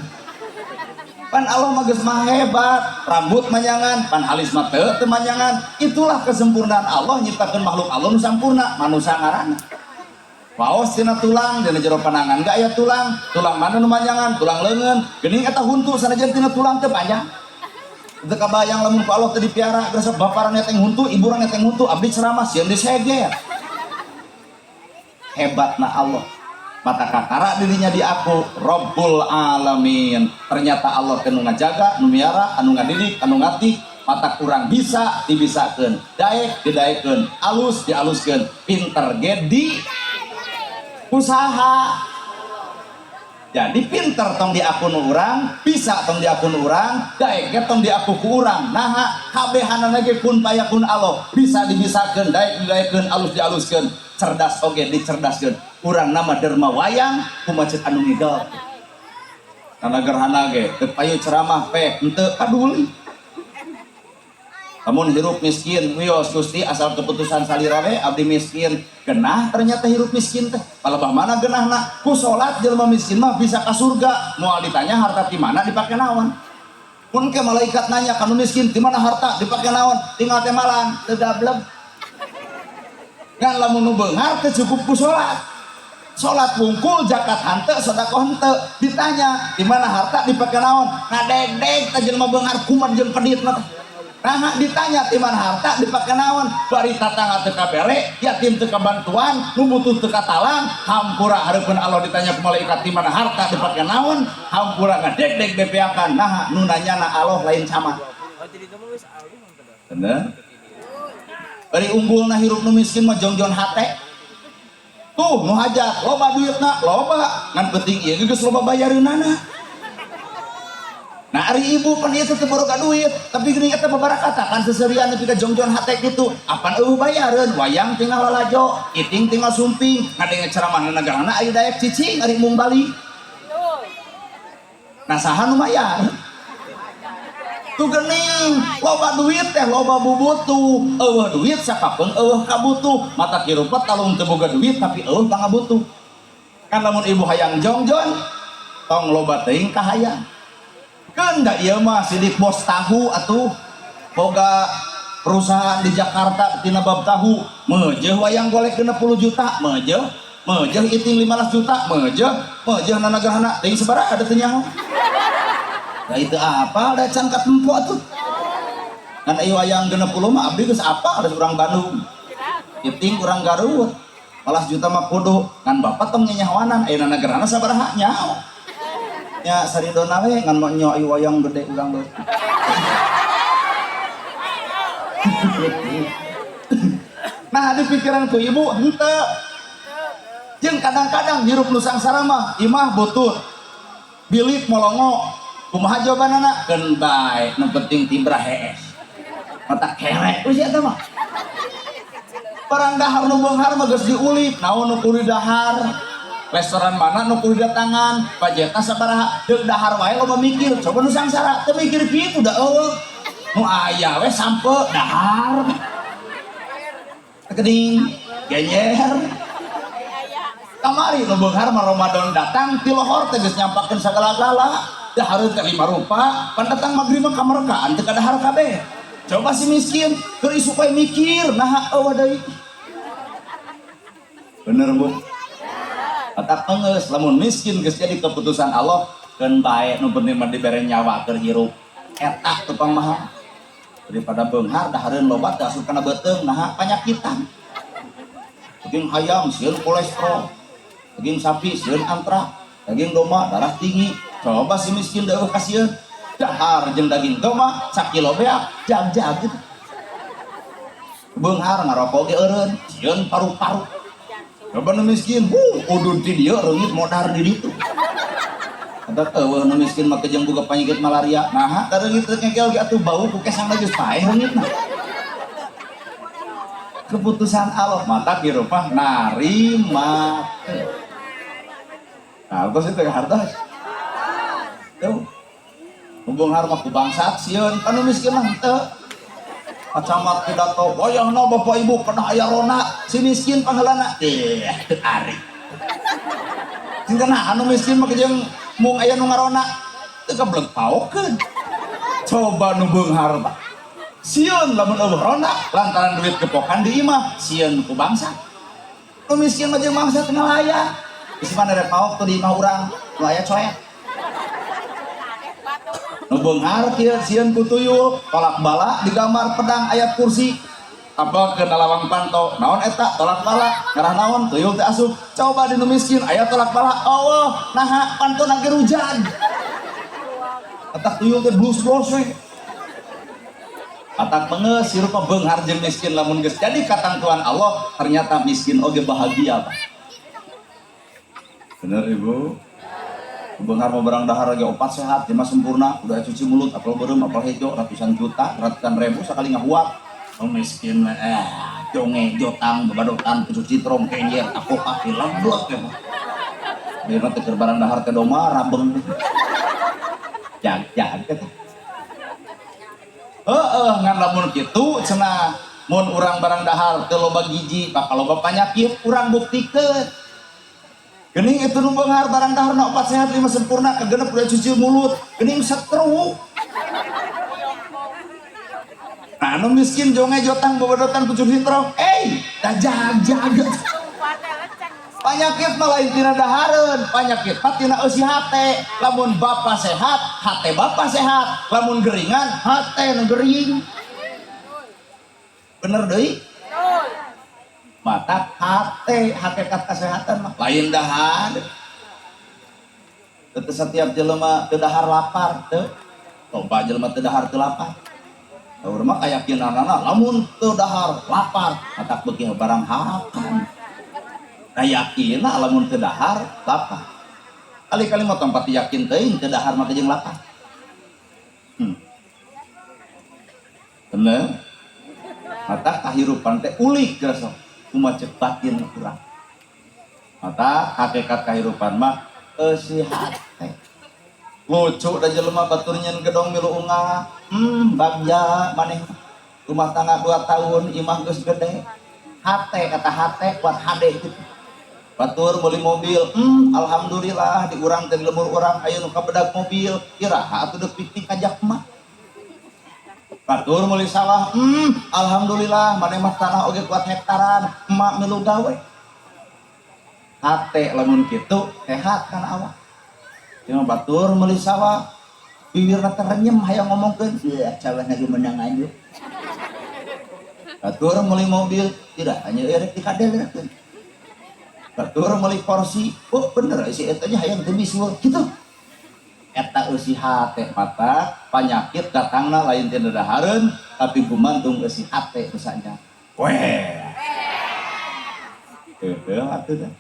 Pan Allah mah geus maha hebat, rambut manjangan, pan halis mah teu teu manjangan. Itulah kesempurnaan Allah nyiptakeun makhluk Allah nu sampurna, manusia ngaranna. Waos tina tulang, dina jero panangan gak aya tulang, tulang mana nu manjangan, tulang leungeun, geuning eta huntu sanajan tina tulang teu panjang. Teu kabayang lamun ku Allah teu dipiara, geus baparan neteng huntu, iburan neteng huntu, abdi ceramah sieun diseger. Hebatna Allah. Mata kakara dirinya diaku Rabbul Alamin. Ternyata Allah teh nu ngajaga, nu miara, anu ngadidik, anu ngatih, mata kurang bisa dibisakeun, daek didaekeun, alus dialuskeun, pinter ge di usaha. Jadi pinter tong diaku nu urang, bisa tong diaku nu urang, daek ge tong diaku ku urang. Naha kabehanana ge kun payakun Allah, bisa dibisakeun, daek didaekeun, alus dialuskeun, cerdas oge dicerdaskeun. Urang nama derma wayang ku macet anu ngigel. Karena gerhana ge teu payu ceramah pe henteu paduli. Lamun hirup miskin, wios Gusti, asal keputusan salira we abdi miskin. Genah ternyata hirup miskin teh. Palebah mana genahna? Ku salat jelema miskin mah bisa ka surga. Moal ditanya harta di mana, dipake naon. Mun ke malaikat nanya ka nu miskin, di mana harta, dipake naon, tinggal temalan, teu gableg. Ngan lamun nu beunghar teu cukup ku salat. Salat wungkul, zakat henteu, sedekah henteu. Ditanya di mana harta, dipake naon, ngadegdeg teh jelema beunghar kumat jeung peditna teh. Nah, ditanya di mana harta, dipake naon, bari tatangga teu kabere, yatim teu kabantuan, nu butuh teu katalang, hampura hareupeun Allah ditanya ku malaikat di mana harta, dipake naon, hampura ngadegdeg bebeakan. Nah, nu nanyana Allah, lain camat. Bener? Bari unggulna hirup nu miskin mah jongjon hate. Tuh nu hajat loba duitna loba, ngan penting ieu geus loba bayareunana. Nah, ari ibu pan ieu teh teu boga duit, tapi geuning eta babarakatan seserian nepi ka jongjon hate kitu. Apan euweuh bayareun, wayang tinggal lalajo, iting tinggal sumping, ngadenge ceramah negarana aya daek cicing ari mung balik. Nah, saha nu mayar? Tuh geuning, loba duit teh loba bubutuh, euweuh duit sakapeung euweuh kabutuh. Mata hirup talung teu boga duit tapi euweuh pangabutuh. Kan lamun ibu hayang jongjon, tong loba teuing kahayang. Kan da ieu mah sidik bos tahu atuh, boga perusahaan di Jakarta tina bab tahu, meujeuh wayang golek 60 juta, meujeuh, meujeuh iting 15 juta, meujeuh, meujeuh nanagrahana teuing sabaraha da teu nyaho. Nah, itu apa da can katempo atuh. Kan ieu wayang 60 mah abdi geus apa da urang Bandung. Iting urang Garut. 15 juta mah kudu ngan bapak tong nyanyawanan aya nanagrahana sabaraha nyaho. Nya saridona we ngan mau nyo ieu wayang gede urang geus. Nah, di pikiran ku ibu henteu. Jeung kadang-kadang hirup nu sangsara mah imah butut. Bilik molongo. Kumaha jawabanana? Keun bae, nu penting timbra hees. Mata kerek we sia eta mah. Barang dahar nu beunghar mah geus diulik, naon nu kudu dahar? Restoran mana nu kudu datangan, budgetna sabaraha, deuk dahar wae loba mikir. Coba nu sangsara teu mikir kitu da eueuh. Nu aya we sampe dahar. Kening genyer. Kamari nu beunghar mah Ramadan datang ti lohor teh geus nyampakeun sagala-gala. Dahareun teh lima rupa, pan datang magrib mah kamerkaan teu kadahar kabeh. Coba si miskin keur isuk wae mikir, naha eueuh deui. Bener, Bu? Otak pengeus lamun miskin geus jadi keputusan Allah, keun bae nu penting mah dibere nyawa keur hirup. Eta teu pangmahal. Daripada beunghar dahareun loba teh asup kana beuteung, naha panyakitan. Daging hayam sieun kolesterol, daging sapi sieun antrak, daging domba darah tinggi. Coba si miskin deueuh kasieun. Dahar jeung daging domba sakilo beak jag-jag gitu. Beunghar ngarokok ge eureun, sieun paru-paru. Coba nu miskin, udud ti dieu reungit modar di ditu. Eta eueuh nu miskin mah jeung boga panyakit malaria. Naha da reungit teu ngekel ge atuh bau ku kesang geus paeh reungitna. Keputusan Allah mata hirup mah narima. Nah, terus itu hartos. Tuh. Nu beunghar mah ku bangsat sieun, kan nu miskin mah henteu. Camat pidato, wayahna bapak ibu kedah aya rona, si miskin pangheulana teh teu ari. Singkana anu miskin mah jeung mung aya nu ngarona teu kableng paokeun. Coba nu beunghar mah. Sieun lamun eueuh rona lantaran duit kepokan di imah, sieun ku bangsa. Nu miskin mah jeung bangsa teu ngalaya. Geus mana rek paok tuh di imah urang, nu aya coet. Nu beunghar kieu sieun ku tuyul, tolak bala digambar pedang ayat kursi. Apa ke lawang panto, naon eta tolak bala, ngarah naon tuyul teh asup. Coba di nu miskin aya tolak bala, Allah, naha panto na ge hujan. Atak tuyul teh blus-blus we. Atak pengeus hirup mah beunghar jeung miskin lamun geus jadi katangtuan Allah, ternyata miskin oge bahagia, Pak. Bener Ibu? Beunghar mau barang dahar lagi opat sehat, lima sempurna, udah cuci mulut, apel beureum, apel hejo, ratusan juta, ratusan ribu sekali ngahuap. Oh miskin jonge, jotang, babadotan, cuci citrong, kenyer, aku kaki lemblot ya. Dina teh keur barang dahar teh doma rabeng. Jag jag teh. Heeh, ngan lamun kitu cenah mun urang barang dahar teu loba gizi bakal loba panyakit, urang buktikeun. Geuning itu nu beunghar barang dahar na 4 sehat 5 sempurna, kagenep udah cuci mulut, geuning stroke. Nah, anu miskin jonge jotang bobodotan kucur sintrong, dah jag-jag. Panyakit mah lain tina dahareun, panyakit mah tina eusi hate. Lamun bapa sehat, hate bapa sehat. Lamun geringan, hate nu gering. Bener deui? Mata hate, hakikat kesehatan mah lain dahar. Teu setiap jelema teu dahar lapar teu. Loba jelema teu dahar teu lapar. Urang mah kayakinanana lamun teu dahar lapar, matak beuki barang hakan. Kayakinna lamun teu dahar lapar. Kali-kali mah tempat yakin teuing teu dahar mah jeung lapar. Bener? Mata kahirupan teh ulik geus kumaha cek batin urang. Mata hakikat kahirupan mah eusi hate. Lucu da jelema batur nyeun gedong milu ungah. Bagja maneh rumah tangga 2 tahun imah geus gede. Hate kata hate buat hade gitu. Batur meuli mobil, alhamdulillah di urang teh di lembur urang aya nu kabedag mobil, iraha atuh deuk piknik kajak mah. Batur meuli sawah, alhamdulillah maneh mah tanah oge kuat hektaran, emak milu gawe. Hate lamun kitu sehat kan awak. Cuma batur meuli sawah, bibirna teh renyem hayang ngomongkeun, ieu sawah lagi menang aja. Batur meuli mobil, tidak hanya erek dikadelkeun. Batur meuli kursi, oh bener si eta nya hayang teu misuwur kitu. Eta eusi hate mata panyakit datangna lain tina dahareun tapi gumantung eusi hate dosanya. Weh. Heueuh atuh dah.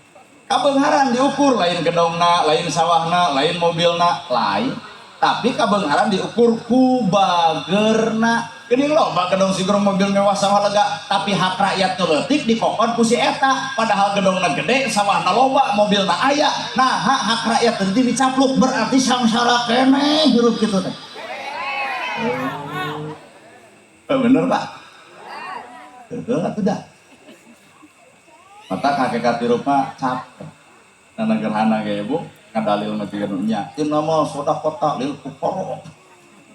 Kabeungharan diukur lain gedongna, lain sawahna, lain mobilna, lain. Tapi kabeungharan diukur ku bagerna. Geuning loba gedong sigrong mobil mewah sawah lega, tapi hak rakyat nu leutik dikokon ku si eta. Padahal gedongna gede, sawahna loba, mobilna aya. Nah, hak rakyat teu dicapluk berarti sangsara keneh hirup kitu teh. Oh, bener Pak? Betul atuh dah. Mata hakikat hirup mah capek. Nah, gerhana ge Bu, ngadalil mah jiga nu nya. Innama shadaqata lil fuqara.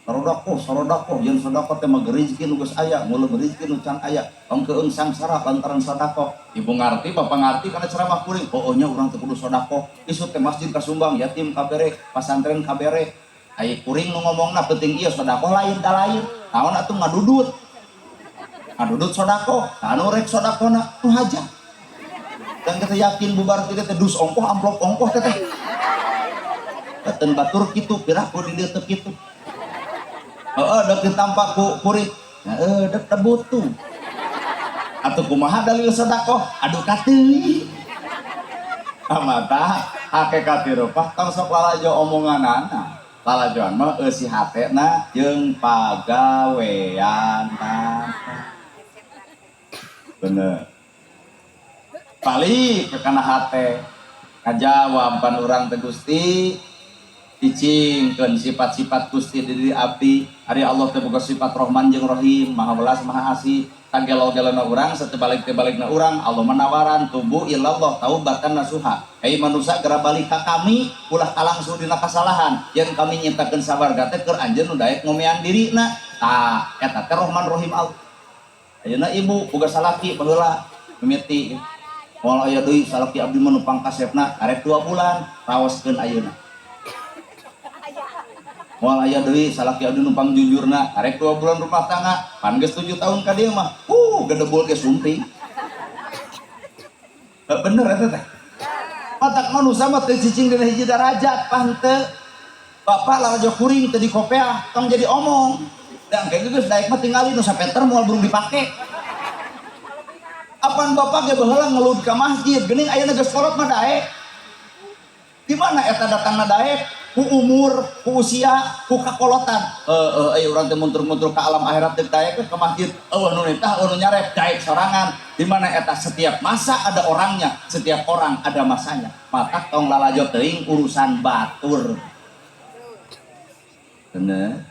Sarodakoh, sarodakoh, yen sedekah teh mah rezeki nu geus aya, ngulem rezeki nu can aya. Tong keung sangsara lantaran sedekah. Ibu ngarti, bapak ngarti kana ceramah kuring. Oh, nya urang teh kudu sedekah. Isuk teh masjid kasumbang, yatim kabere, pasantren kabere. Ai kuring nu ngomongna penting ieu sedekah lain da lain. Naon atuh ngadudut. Ngadudut sedekah, anu rek sedekahna nu hajat. Dan kita yakin bubar teh teh dus ongkoh amplop ongkoh teh teh. Beten batur kitu piraku di dieu teu kitu. Heeh, dek ditampak ku kuring. Heeh, dek teu butuh. Atuh kumaha dalil sedekah? Aduh kateuing. Mata hakikat hirup tong sok lalajo omonganana. Lalajoan mah eusi hatena jeung pagaweanna. Bener. Balik ke kana hate. Kajawab pan urang teh Gusti cicingkeun sifat-sifat Gusti di diri abdi. Ari Allah teh boga sifat Rahman jeung Rahim, Maha Welas, Maha Asih. Kagelo-gelona urang satebalik-tebalikna urang Allah menawaran tubu ilallah taubatan nasuha. Hei manusia geura balik ka kami ulah kalangsu dina kasalahan. Yang kami nyiptakeun sawarga teh keur anjeun nu daek ngomean dirina. Tah eta teh Rahman Rahim Allah. Ayeuna ibu boga salaki baheula mimiti. Moal aya deui salaki abdi mah nu pangkasepna karek 2 bulan raoskeun ayeuna. Moal aya deui salaki abdi nu pangjujurna karek 2 bulan rumah tangga pan geus 7 tahun ka dieu mah gedebul ge sumping. Bener eta teh. Otak manusia mah teu cicing dina hiji darajat pan teu. Bapak lalajo kuring teu dikopeah tong jadi omong. Dan kayak geus daek mah tingali nu sapeter moal burung dipake. Apan bapak ge baheula ngelud ka masjid geuning ayeuna geus kolot mah daek. Di mana eta datangna daek? Ku umur, ku usia, ku kakolotan. Heeh, aya urang teh muntur-muntur ka alam akhirat deuk daek ke masjid. Eueuh nu nitah, eueuh nu nyarep, daek sorangan. Di mana eta setiap masa ada orangnya, setiap orang ada masanya. Matak tong lalajo teuing urusan batur. Bener.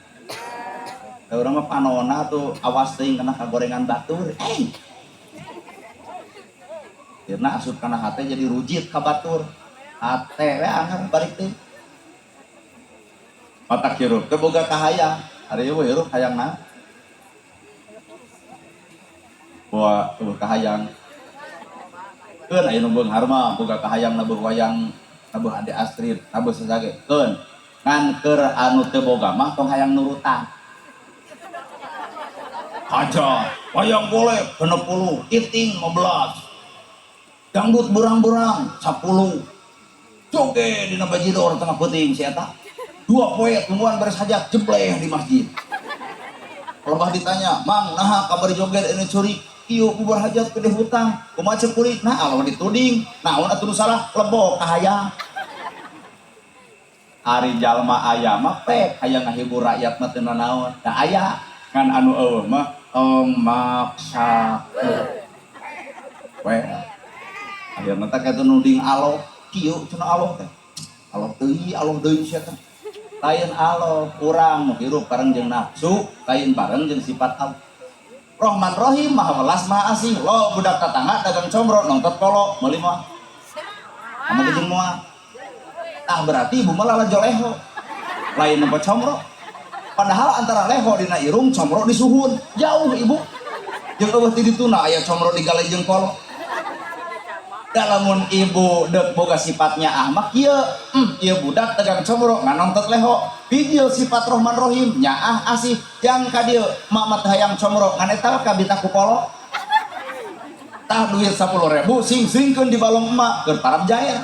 Da urang mah panona tuh awas teuing kana kagorengan batur. Eh. Akhirna asup kana hate jadi rujit ka batur. Hate we anger balik teh. Matak hirup teh boga kahayang. Ari ieu hirup hayang naon? Bawa tuh kahayang. Keun aya nu beunghar mah boga kahayang nabuh wayang, nabuh Ade Astrid, nabuh sasage. Keun ngan keur anu teu boga mah tong hayang nurutan. Haja, wayang golek 60, iting 15. Dangdut berang-berang 10. Joge dina bajidor tengah peuting si eta. 2 poe tungguan beres hajat jebleh di masjid. Kalau ditanya, "Mang, naha kamari joget ini curi?" Ieu bubar hajat gede hutang, kumaha ceuk kuring? Nah, Allah dituding. Naon atuh nu salah? Lebok kahayang. Ari jalma aya mah pek hayang ngahibur rakyat mah teu nanaon. Da aya ngan anu eueuh mah tong maksakeun. We. Akhirna teh kitu nuding aloh, kieu cenah aloh teh. Aloh teuing, aloh deui sia teh. Lain aloh, urang nu hirup bareng jeung nafsu, lain bareng jeung sifat Allah. Rahman Rahim, Maha Welas, Maha Asih. Lo budak tetangga dagang comro nongtot polo meuli moal. Sama jeung moal. Tah berarti ibu mah lalajo leho. Lain nempo comro. Padahal antara leho dina irung comro di suhun. Jauh ibu. Jeung eueuh ti dituna aya comro digalai jeung polo. Da lamun ibu deuk boga sifatnya ahmak ieu, ieu budak dagang comro ngan nongtot leho. Bijil sifat Rahman Rahim nyaah asih jang ka dieu mak mah teu hayang comro ngan eta kabita ku polo. Tah duit 10.000 sing-singkeun di balong emak keur parab jair.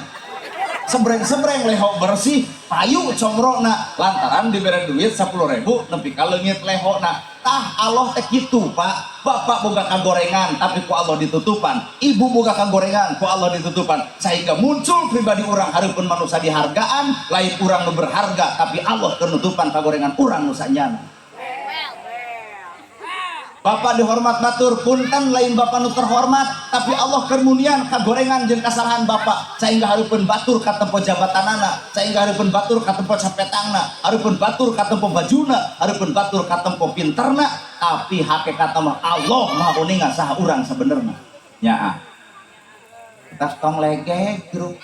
Sebreng-sebreng leho bersih payu comrona lantaran dibere duit 10.000 nepi ka leungit lehona. Tah Allah teh kitu Pak. Bapak boga kagorengan tapi ku Allah ditutupan, ibu boga kagorengan ku Allah ditutupan, sehingga muncul pribadi urang hareupeun manusia dihargaan, lain urang nu berharga tapi Allah kenutupan kagorengan urang nu sanyana. Bapak dihormat batur, punten lain bapak nu terhormat, tapi Allah kermunian kagorengan jeung kasalahan bapak, sehingga hareupeun batur katempo jabatanana, sehingga hareupeun batur katempo capetangna, hareupeun batur katempo bajuna, hareupeun batur katempo pinterna, tapi hakikatna mah Allah Maha uninga saha urang sabenerna. Nyaah. Tas tong legeh hirup.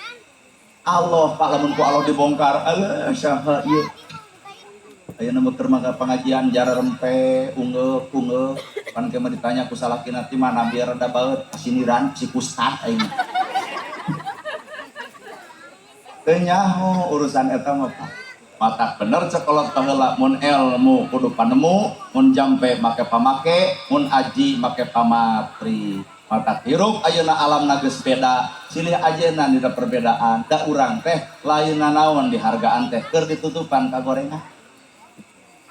Allah Pak lamun ku Allah dibongkar, aleuh saha ieu. Ayeuna mah keur mangga pengajian jara rempe, ungeuk, ungeuk. Pan ke mah ditanya ku salakina ti mana biar rada baeut kasiniran si ustad aing. Teu nyaho urusan eta mah Pak. Matak bener cek kolot baheula mun ilmu kudu panemu, mun jampe make pamake, mun aji make pamatri. Matak hirup ayeuna alamna geus beda, silih ajeuna dina perbedaan. Da urang teh lain nanaon dihargaan teh keur ditutupan kagorengan.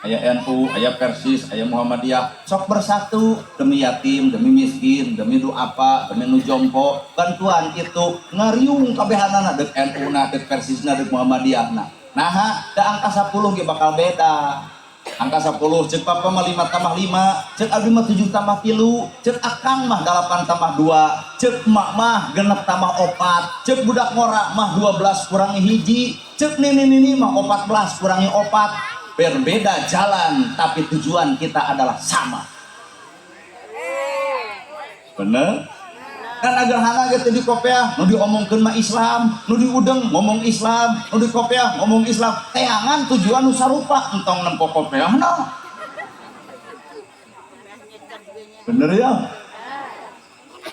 Aya NU, aya Persis, aya Muhammadiyah, sok bersatu demi yatim, demi miskin, demi duafa, demi nu jompo, bantuan itu ngariung kabehanana deuk NU na, deuk Persis na, deuk Muhammadiyah na. Naha, da angka 10 ge bakal beda. Angka 10 ceuk papa mah 5 tambah 5, ceuk abdi mah 7 tambah 3, ceuk akang mah 8 tambah 2, ceuk emak mah 6 tambah 4, ceuk budak ngora mah 12 kurangi 1, ceuk nini-nini mah 14 kurangi 4. Berbeda jalan tapi tujuan kita adalah sama. Bener? Kan agar hana gitu di kopiah, nu diomongkeun mah Islam, nu diudeng ngomong Islam, nu di kopiah ngomong Islam, teangan tujuan nu sarupa entong nempo kopiah na. Bener ya?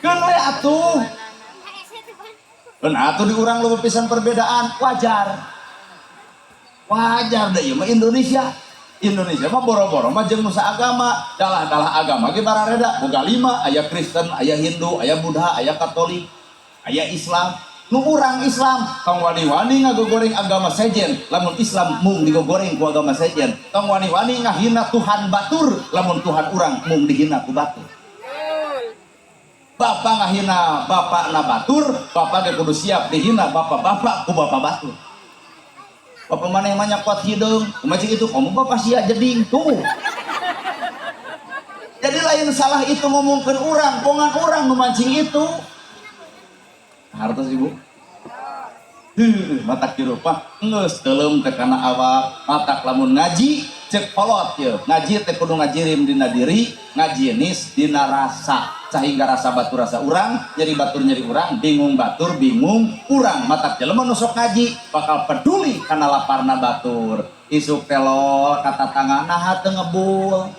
Keun we atuh. Keun atuh di urang loba pisan perbedaan, wajar. Wajar deh ieu mah Indonesia. Indonesia mah boro-boro mah jeung nusa agama, dalah-dalah agama ge barareda, boga 5, aya Kristen, aya Hindu, aya Buddha, aya Katolik, aya Islam. Nu urang Islam tong wani-wani ngagogoreng agama sejen, lamun Islam mung digogoreng ku agama sejen. Tong wani-wani ngahina Tuhan batur, lamun Tuhan urang mung dihina ku batur. Bapak ngahina bapak na batur, bapak ge kudu siap dihina bapak-bapak ku bapak batur. Bapak mana yang banyak kuat hidung, macam itu, kamu bapak sia jeding tuh. Jadi lain salah itu ngomongkan orang, bongan orang nu mancing itu. Hartos ibu. Heuh, matak kirupa geus teuleum teh kana awak, matak lamun ngaji Cek kolot ye ngaji teh kudu ngajirim dina diri, ngajinis dina rasa, sehingga rasa batur rasa urang, nyeri batur nyeri urang, bingung batur bingung urang. Matak jelema nu sok ngaji bakal peduli kana laparna batur. Isuk telol kata tangan, naha teu ngebul?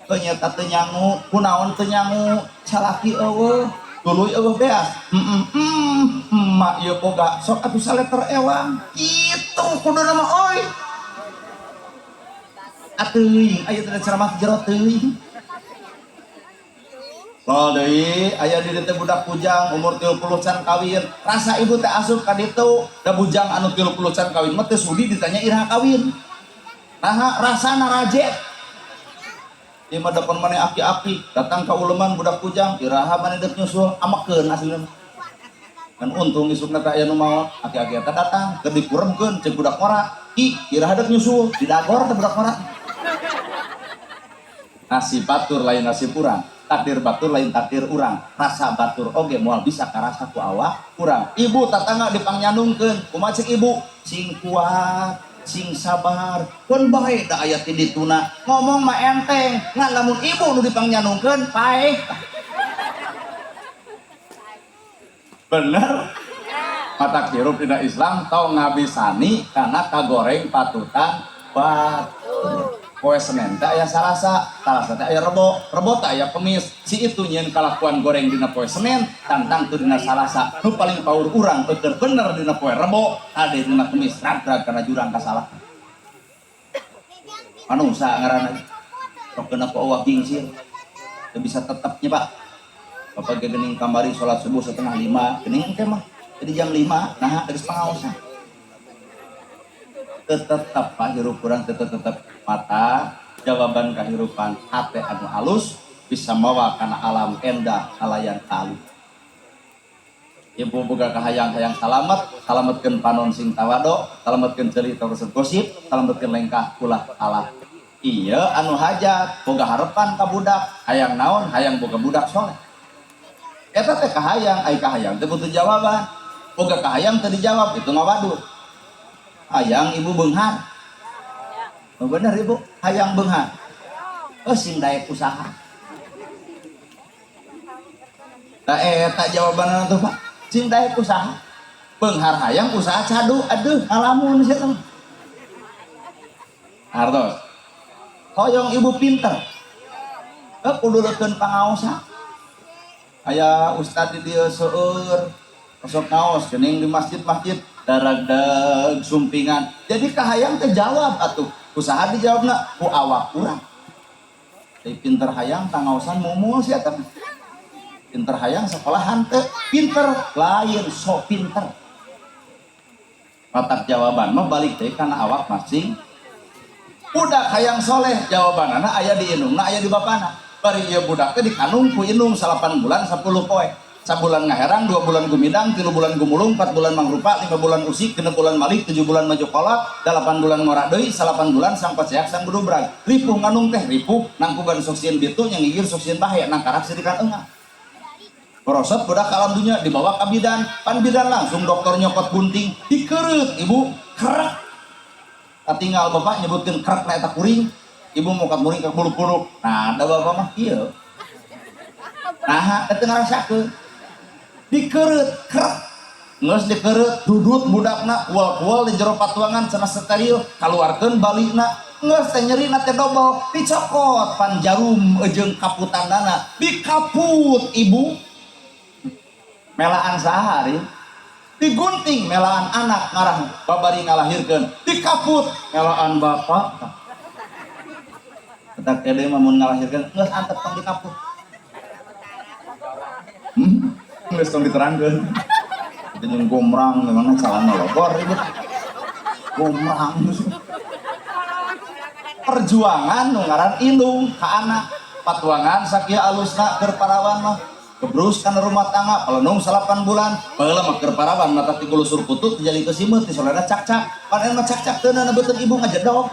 Ternyata teu nyangu. Kunaon teu nyangu? Salaki eueuh, tuluy eueuh beas. Emak ieu boga, sok atuh saleter ewang kitu kuduna mah euy. Atuh aya teh ceramah jero teuing. Lol deui aya di dieu budak bujang umur 30 can kawin. Rasa ibu teh asup ka ditu, da bujang anu 30 can kawin mah teu sudi ditanya iraha kawin. Naha? Rasana rajet. Ieu mah depan maneh aki-aki datang ka uleman budak bujang, iraha maneh deuk nyusul? Amekeun aslina. Kan untung isukna teh aya nu maot, aki-aki eta datang keur dikuremkeun ceuk budak ngora, "Ki, iraha deuk nyusul?" Didagor teh budak ngora. Nasib batur lain nasib urang, takdir batur lain takdir urang, rasa batur oge moal bisa karasa ku awak urang. Ibu tatangga dipangnyandungkeun, kumaha cek ibu? Sing kuat, sing sabar, keun bae da aya ti dituna. Ngomong mah enteng, ngan lamun ibu nu dipangnyandungkeun paeh. Bener? Matak hirup dina Islam tong ngabisani kana kagoreng patutan batur. Poe Senin teh aya Salasa, Salasa teh aya Rebo, Rebo teh aya Kemis. Si itu nyieun kalakuan goreng dina poe Senin, tantang teu dina Salasa. Nu paling paur urang eueur bener dina poe Rebo, ade dina Kemis rag-rag kana jurang kasalah. Manusa ngaranna. Sok kena ku awak gingsir. Teu bisa tetepnya, Pak. Bapak ge geuning kamari salat subuh 4:30, geuning engke mah jadi jam 5, nah geus pangaosan. Tetep Pak hirup urang tetep tetep mata jawaban kehidupan hate anu alus bisa mawa kana alam endah kalayan kalu. Ibu boga kahayang-hayang salamet, salametkeun panon sing tawado, salametkeun ceuli tong resep gosip, salametkeun lengkah ulah kalah. Iya anu hajat boga harapan ka budak, hayang naon? Hayang boga budak soleh. Eta teh kahayang, ai kahayang teh butuh jawaban. Boga kahayang teu dijawab itu ngawaduh. Hayang ibu beunghar. Oh, bener ibu, hayang beunghar. Oh sing daek usaha. Tah eta jawabanna tuh Pak. Sing daek usaha. Beunghar hayang usaha cadu, aduh ngalamun sia teh. Hartos. Hoyong ibu pinter. Eh kudu leukeun pangaosan. Aya ustad di dieu seueur sok ngaos geuning di masjid-masjid daragdag sumpingan. Jadi kahayang teh jawab atuh. Usaha dijawabna ku awak urang. Jadi pinter hayang tangaosan mumul sia teh. Pinter hayang sekolah henteu, pinter lain sok pinter. Matak jawaban mah balik teh kana awak masing. Budak hayang soleh jawabanana aya di indungna, aya di bapana. Bari ieu budak teh dikandung ku indung 8 bulan 10 poe. Sabulan ngaherang, 2 bulan gumidang, 3 bulan gumulung, 4 bulan mangrupa, 5 bulan usik, 6 bulan malik, 7 bulan maju kolot, 8 bulan ngorak deui, 8 bulan sang paceak sang budubrag. Ripuh nganung teh ripuh, nangkuban sok sieun bitu, yang ngigir sok sieun bahaya, nangkarak sirikan eungah. Korosot budak ke alam dunia dibawa ke bidan, pan bidan langsung dokter nyokot gunting, dikereut ibu, kerak. Katinggal bapak nyebutkeun kerak na eta kuring, ibu mokat muring ke bulu-bulu. Nah, ada bapak mah kieu. Nah, eta ngarasakeun. Dikereut, kerak. Geus dikereut, dudut budakna, kual-kual di jero patuangan cenah steril, kaluarkeun balikna. Geus teh nyerina teh dobel, dicokot pan jarum jeung kaputanana, dikaput ibu. Melaan saha ari? Digunting melaan anak ngarah babari ngalahirkeun, dikaput melaan bapak. Ketak teh mah mun ngalahirkeun geus antep tong dikaput. Geus tong diterangkeun. Itu jeung gomrang memangna calana logor ribet. Gomrang. Perjuangan nu ngaran indung ka anak. Patuangan sakieu alusna keur parawan mah. Kebrus kana rumah tangga pelenung 8 bulan. Baheula mah keur parawan mata ti kulusur kutut jadi kesimeut ti soleda cak-cak. Pan mah cak-cak teu na beuteung ibu ngajedog.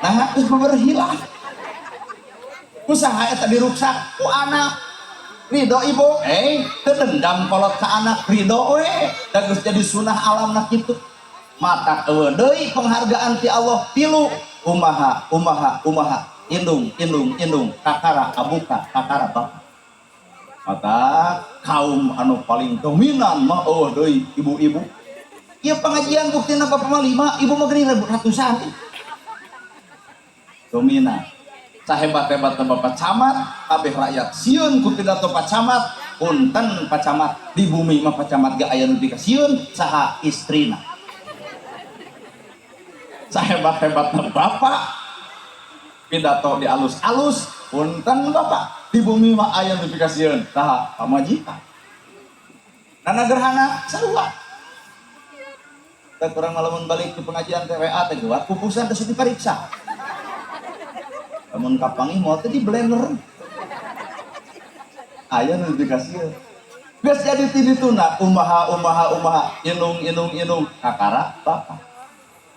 Nah, geus beberhilah. Usaha eta diruksak ku anak. Ridho ibu, teu dendam kolot ka anak, ridho we. Da geus jadi sunah alamna kitu. Mata eueuh deui penghargaan ti Allah tilu. Umaha umaha umaha indung indung indung kakara abuka kakara bapak. Maka kaum anu paling dominan mah oh deui ibu-ibu. Ieu pengajian buktina bapak mah 5, ibu mah geuning ratusan. Dominan. Sahebat-hebatna bapak camat, kabeh rakyat sieun ku pidato pak camat, punten pak camat, di bumi mah pak camat ge aya nu dikasieun saha istrina. Sahebat-hebatna bapak pidato di alus-alus, punten bapak, di bumi mah aya nu dikasieun saha pamajikan. Nana gerhana sarua. Teh kurang malamun balik ke pengajian teh WA teh geuwat pupusan teh dipariksa. Lamun kapanggih moal teh di blender. Aya nu dikasieun. Geus jadi ti dituna umaha umaha umaha indung indung indung kakara bapak.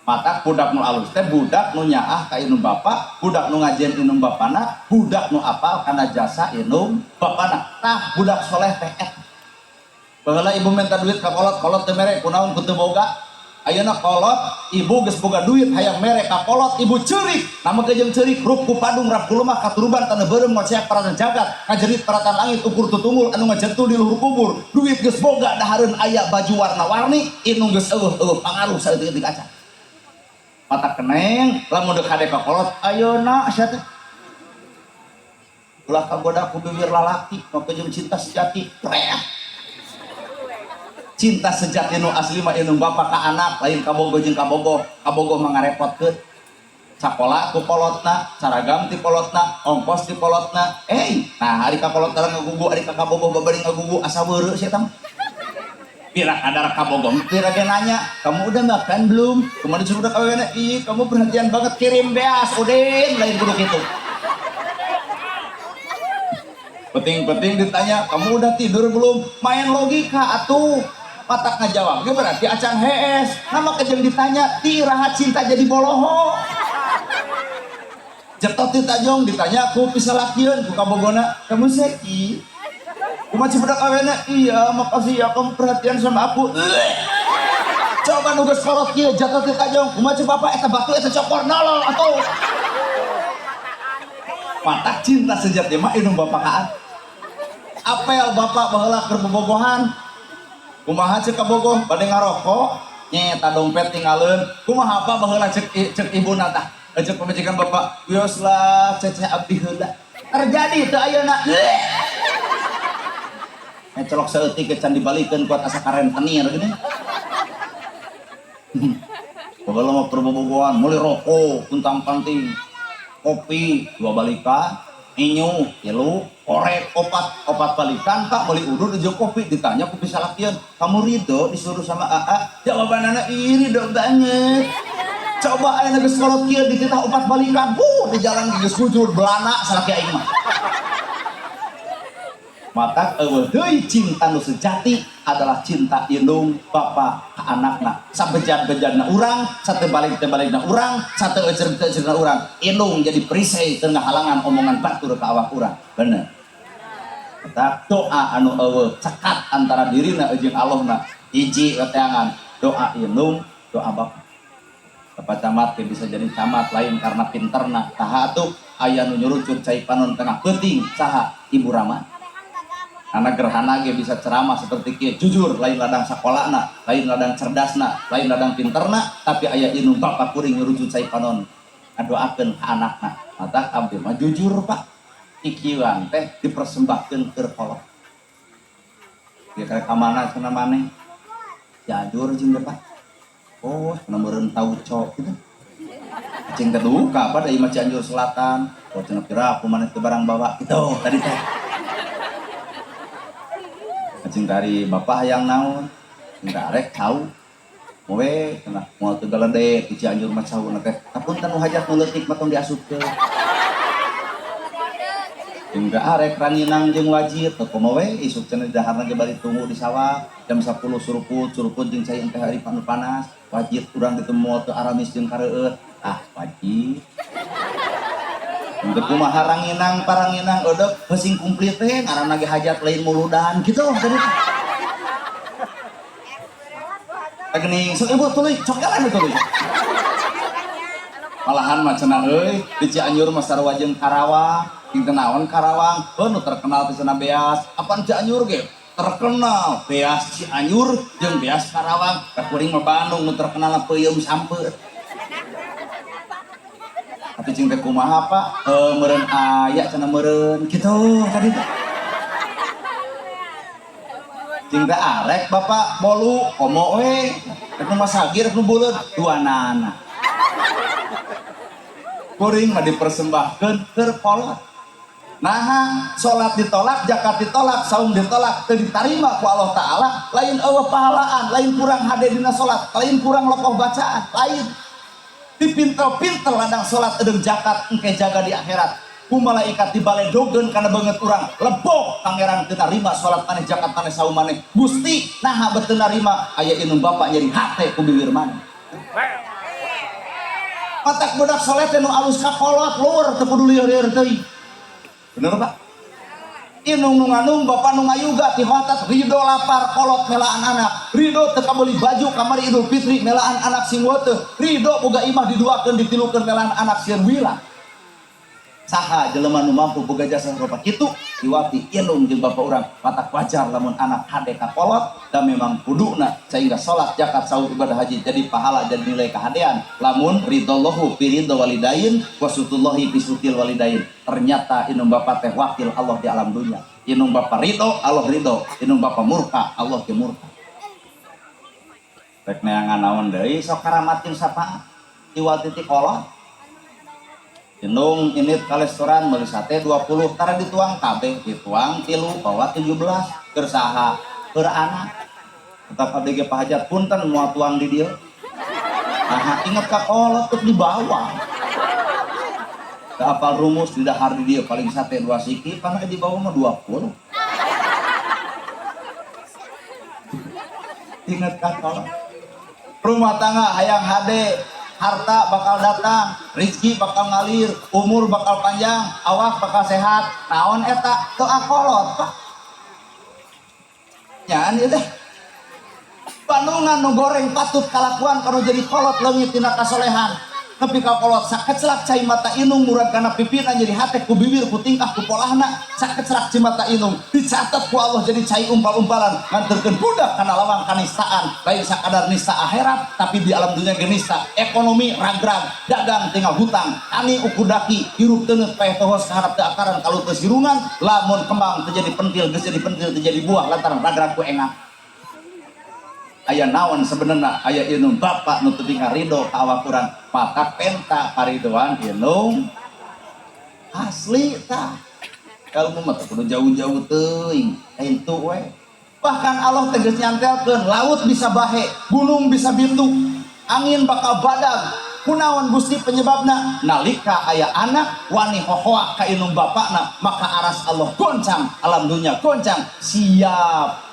Mata budak nu alus teh budak nu nyaah ka indung bapak, budak nu ngajen indung bapana, budak nu apal kana jasa indung bapana. Tah budak soleh teh eta. Baheula ibu minta duit ka kolot, kolot teu mere kunaon ku teu boga. Ayeuna kolot, ibu geus boga duit hayang mere ka kolot, ibu ceurik. Nama jeung ceurik rup ku padung rap ku lemah katuruban taneuh beureum ngoceak paratan jagat, ngajerit paratan langit ukur tutunggul anu ngajentul di luhur kubur. Duit geus boga dahareun aya baju warna-warni, indung geus eueuh-eueuh pangaruh saeutik-eutik acan. Mata keneng, lamun deuk hade ka kolot, ayeuna sia teh. Ulah kagoda ku bibir lalaki, maka jeung cinta sejati. Preah. Cinta sejati nu asli mah indung bapak ka anak, lain kabogoh jeung kabogoh. Kabogoh mah ngarepotkeun. Sakola ku kolotna, saragam ti kolotna, ongkos ti kolotna. Nah ari ka kolot ngagugu, ari ka kabogoh babari ngagugu asa weureu sia tah. Pira kadar kabogoh, pira ge nanya, kamu udah makan belum? Kemudian sudah kawin, ih kamu perhatian banget kirim beas, udin lain kudu kitu. Penting-penting ditanya, kamu udah tidur belum? Main logika atuh. Patak ngajawab, ge berarti acan hees. Nama kejeng ditanya, ti raha cinta jadi boloho. Jetot ditajong ditanya ku pisalakieun ku kabogona, kamu seki. Kumaha budak awena? Iya, makasih ya kamu perhatian sama aku. Coba nugas kolot kieu jatuh ditajong, kumaha bapak eta batu eta cokor nolol atuh. Mata cinta sejati mah indung bapak kaan. Apel bapak baheula keur bobogohan. Kumaha ceuk kabogoh bade ngarokok, nyeta dompet tinggalin. Kumaha apa baheula ceuk ceuk ibuna tah. Ceuk pamajikan bapak, wios lah ceceh abdi heula. Terjadi teu ayeuna. Ngecelok saeutik ge can dibalikeun kuat asa karentenir gini. Baheula mah keur bobogohan meuli rokok kuntang-kanting. Kopi 2 balikan, inyu 3, korek 4 balikan, Pak beli udud jeung kopi ditanya ku pisalakian, kamu ridho disuruh sama AA? Jawabanana ih ridho banget. Coba aya geus kolot kieu dititah 4 balikan, di jalan geus bujur belana salaki aing mah. Mata eueuh deui cinta nu sejati adalah cinta indung bapa ka anakna. Sabejad-bejadna urang, satebalik-tebalikna urang, sateuecer-teuecerna urang. Indung jadi perisai teu ngahalangan omongan batur ka awak urang. Bener. Mata doa anu eueuh cekat antara dirina jeung Allahna. Hiji weteangan doa indung, doa bapa. Bapak camat teh bisa jadi camat lain karena pinterna. Saha atuh aya nu nyurucut cai panon tengah peuting saha Ibu Rama. Anak gerhana ge bisa ceramah seperti kieu, jujur lain ladang sakolana, lain ladang cerdasna, lain ladang pinterna, tapi aya indung bapak kuring nyurucut cai panon ngadoakeun ka anakna. Mata abdi mah jujur Pak, kikieuan teh dipersembahkeun keur kolot. Dia karek ka mana cenah maneh? Jajur jeung teh Pak. Oh, cenah meureun tauco gitu. Cing teh duka apa dari Cianjur Selatan. Oh cenah kira aku maneh teh barang bawa gitu tadi teh. Cing dari bapak hayang naon? Cing arek cau. Mowe cenah moal teu galedek di Cianjur mah cauna teh. Hapunten nu hajat nu leutik mah tong diasupkeun. Cing arek ranginang jeung wajib teu kumaha we isuk cenah daharna ge bari tunggu di sawah jam 10 suruput suruput jeung cai teh hari panu panas wajib urang ditemu moal teu aramis jeung kareueut ah wajib. Untuk kumaha ranginang paranginang eudeup heusing kumplit teh ngaranna ge hajat lain muludan kitu tadi. Geuning sok ibu tuluy cokelan tuluy. Malahan mah cenah euy, di Cianjur mah sarua jeung Karawang. Jeung teu naon Karawang, heuh nu terkenal teh cenah beas. Apan Cianjur ge terkenal beas Cianjur jeung beas Karawang. Da kuring mah Bandung nu terkenal peuyeum sampeut. Tapi cing teh kumaha Pak? Meureun aya cenah meureun kitu tadi teh. Cing teh arek Bapak bolu komo we. Rek nu masagir rek nu buleud duanana. Kuring mah dipersembahkeun keur kolot. Nah, salat ditolak, zakat ditolak, saum ditolak, teu ditarima ku Allah Ta'ala, lain eueuh pahalaan, lain kurang hade dina salat, lain kurang lokoh bacaan, lain. Dipintel-pintel ladang salat eudeung zakat engke jaga di akhirat. Ku malaikat dibaledogeun kana beungeut urang, lebok pangeran teu narima salat maneh, zakat maneh, saum maneh. Gusti, naha bet teu narima? Aya indung bapak nyeri hate ku bibir maneh. Matak budak soleh teh nu alus ka kolot lur teu kudu lieur-lieur teuing. Bener Pak? Indung nu ngandung bapak nu ngayuga ti hotat ridho lapar kolot melaan anak, ridho teu kabeuli baju kamari Idul Fitri melaan anak sing weteuh, ridho boga imah diduakeun ditilukeun melaan anak sieun wila. Saha jelema nu mampu boga jasa rupa kitu iwati indung jeung bapak urang. Matak wajar lamun anak hade ka kolot dan memang kuduna sehingga salat, zakat, saum, ibadah haji jadi pahala, jadi nilai kehadean. Lamun ridallahu fi ridha walidain wa sutullahi fi sutil walidain. Ternyata indung bapak teh wakil Allah di alam dunia. Indung bapak ridho, Allah ridho. Indung bapak murka, Allah ge murka. Rek neangan naon deui sok karamat jeung sapa iwal titik kolot. Indung ini ke restoran beli sate 20 tara dituang kabeh, dituang tilu bawa 17 keur saha? Keur anak. Tetap abdi ge Pak Hajat punten moal tuang di dieu. Nah, inget ka kolot teu dibawa. Teu apal rumus di dahar di dieu paling sate 2 siki, pan di bawah mah 20. Inget ka kolot. Rumah tangga hayang hade, harta bakal datang, rezeki bakal ngalir, umur bakal panjang, awak bakal sehat. Naon eta? Teu akolot, Pak. Nyaan ieu teh. Bandungan nu goreng patut kalakuan kanu jadi kolot leungit tina kasolehan. Nepi ka kolot sakeclak cai mata indung murad kana pipina jadi hate ku bibir ku tingkah ku polahna sakeclak cai mata indung dicatat ku Allah jadi cai umpal-umpalan nganterkeun budak kana lawang kanistaan, lain sakadar nista akhirat tapi di alam dunia ge nista. Ekonomi ragrag, dagang tinggal hutang, tani ukur daki, hirup teungeut paeh tohos kaharap teu akaran kalau teu sirungan. Lamun kembang teu jadi pentil, geus jadi pentil teu jadi buah lantaran ragrag ku engah. Aya naon sebenarnya? Aya indung bapak nu teu ridho ka awak urang, maka penta karidoan indung asli tah. Ilmu mah teu kudu jauh-jauh teuing, lain tu we. Bahkan Allah tegas nyantelkeun laut bisa bahe, gunung bisa bintu, angin bakal badag. Kunaon Gusti penyebabna? Nalika aya anak wani hohoak ka indung bapakna, maka aras Allah goncang, alam dunia goncang, siap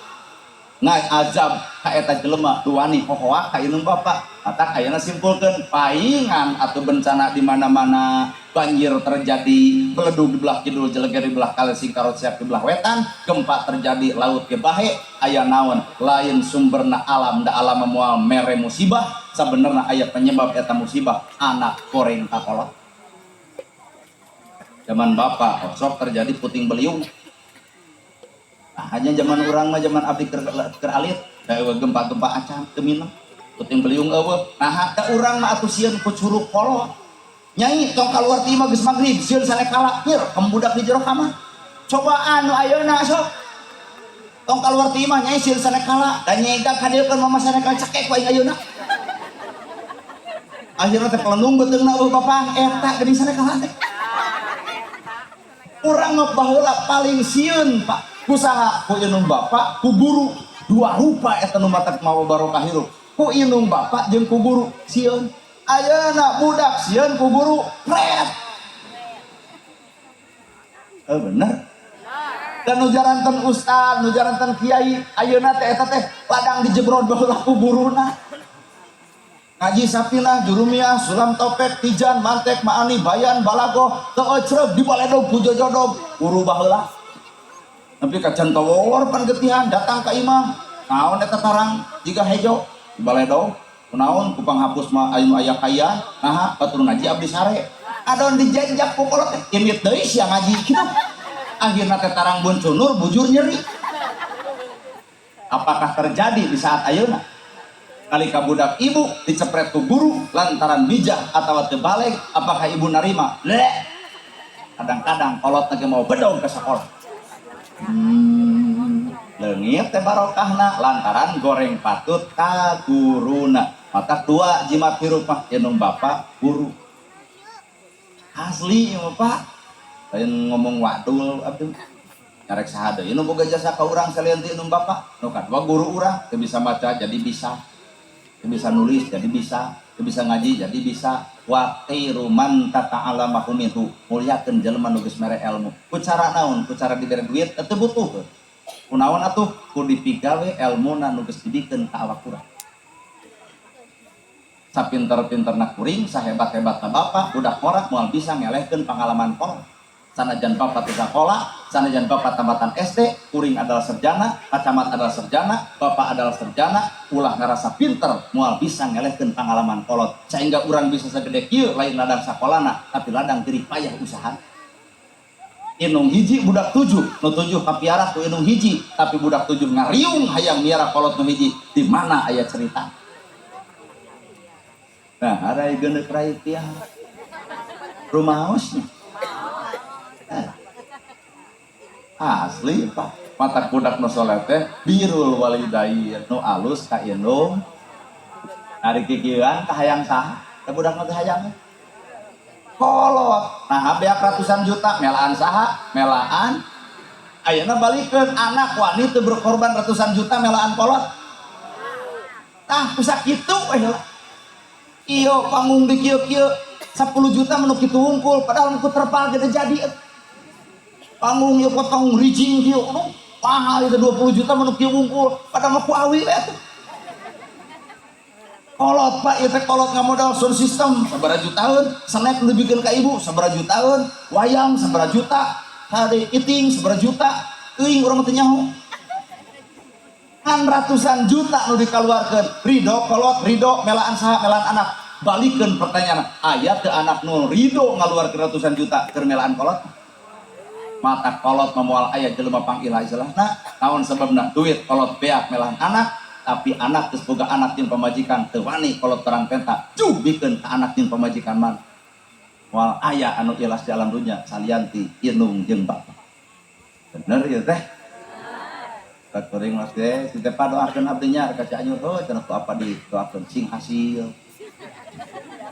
ngai azab ka eta jelema duani hohoak ka indung bapak. Matak ayeuna simpulkeun paingan atau bencana di mana-mana, banjir terjadi, beledug di belah kidul, jeleger di belah kaler, singkarot siap di belah wetan, gempa terjadi, laut ge bahe, aya naon? Lain sumberna alam, da alam moal mere musibah, sabenerna aya penyebab eta musibah, anak goreng ka kolot. Zaman bapak osok terjadi puting beliung. Nah, hanya zaman urang mah, zaman abdi keur alit, da eueuh gempa-gempa acan teu mineng. Puting beliung eueuh. Nah, da urang mah atuh sieun ku curug kolot. Nyai tong kaluar ti imah geus magrib, sieun sanekala, nyir budak di jero kamar. Cobaan nu ayeuna sok. Tong kaluar ti imah nyai sieun sanekala, da nyegag ka dieu kan mama sanekala cakek ku aing ayeuna. Akhirna teh pelendung beuteungna eueuh bapang eta geuning sanekala teh. Urang mah baheula paling sieun Pak. Ku saha? Ku indung bapak, ku guru. Dua rupa eta nu matak mawa barokah hirup. Ku indung bapak jeung ku guru sieun. Ayeuna budak sieun ku guru, pret. Bener. Dan nu jaranten ustad, nu jaranten kiai, ayeuna teh eta teh ladang dijebrod baheula ku guruna. Ngaji sapinah, jurumiah, sulam topek, tijan, mantek, maani, bayan, balagoh, teu ecreg dibaledog ku jojodog, guru baheula. Nepi ka can tawor pan getihan datang ka imah. Naon eta tarang jiga hejo dibaledog. Kunaon ku panghapus mah aya nu aya kaya, naha batur ngaji abdi sare. Adon dijajak ku kolot teh, indit deui sia ngaji kitu. Akhirna teh tarang cunur bujur nyeri. Apakah terjadi di saat ayeuna? Nalika budak ibu dicepret ku guru lantaran bijak atau teu baleg, apakah ibu narima? Leh. Kadang-kadang kolot ge mau bedog ke sekolah. Leungit teh barokahna lantaran goreng patut ka guruna. Mata dua jimat hirup mah indung bapak guru. Asli ieu mah, Pak. Lain ngomong wadul abdi. Nyarek saha deui nu boga jasa ka urang salian ti indung bapak? Nu kadua guru urang, teu bisa maca jadi bisa. Teu bisa nulis jadi bisa, teu bisa ngaji jadi bisa. Waqiru man tata'allamahu minhu, muliakeun jelema nu geus mere ilmu. Ku cara naon? Ku cara dibere duit teu butuh. Ku naon atuh? Ku dipigawe elmuna nu geus dibikeun ka awak urang. Sapinter-pinterna kuring, sahebat-hebatna bapak, budak ngora moal bisa ngelehkeun pangalaman kolot. Sanajan bapak teu sakola, sanajan bapak tamatan SD, kuring adalah sarjana, Pak Camat adalah sarjana, bapak adalah sarjana, ulah ngerasa pinter, moal bisa ngelehkeun pangalaman kolot. Sehingga urang bisa segede kieu lain ladang sakolana, tapi ladang jerih payah usaha. Indung hiji budak tujuh, nu tujuh kapiara ku indung hiji, tapi budak tujuh ngariung hayang miara kolot nu hiji. Di mana aya cerita? Nah, arai geuneuh rai tiang. Rumaosnya. Eh. Asli, Pak. Mata budak nu soleh teh birrul walidain, nu alus ka indung. Ari kikieuan ka hayang saha? Ka budak nu teh hayang. Kolot. Nah, beak ratusan juta melaan saha? Melaan. Ayeuna balikeun anak wani teu berkorban ratusan juta melaan kolot. Tah, ku sakitu we lah. Iyo panggung di kieu-kieu 10 juta menu kitu wungkul, padahal ku terpal gede jadi. Panggung ieu panggung rijing kieu, aduh, mahal itu 20 juta menu kieu wungkul, padahal mah ku awi we atuh. Kolot, Pak, ieu teh kolot ngamodal sound system sabaraha jutaeun, snack nu dibikeun ka ibu sabaraha jutaeun, wayang sabaraha juta, hade iting sabaraha juta, teuing urang mah teu nyaho. Kan ratusan juta nu dikaluarkeun, ridho kolot, ridho melaan saha? Melaan anak. Balikeun pertanyaan, aya teu anak nu ridho ngaluarkeun ratusan juta keur melaan kolot? Mata kolot moal aya jelema pangilah istilahna. Naon sebabna? Duit kolot beak melaan anak, tapi anak geus boga anak jeung pamajikan teu wani kolot terang penta juh bikeun ka anak jeung pamajikan man. Moal aya anu ikhlas di alam dunya salian ti indung jeung bapa. Bener ieu teh? Kuring mas teh si teh doakeun abdinya ka Cianjur, heuh cenah ku apa didoakeun sing hasil.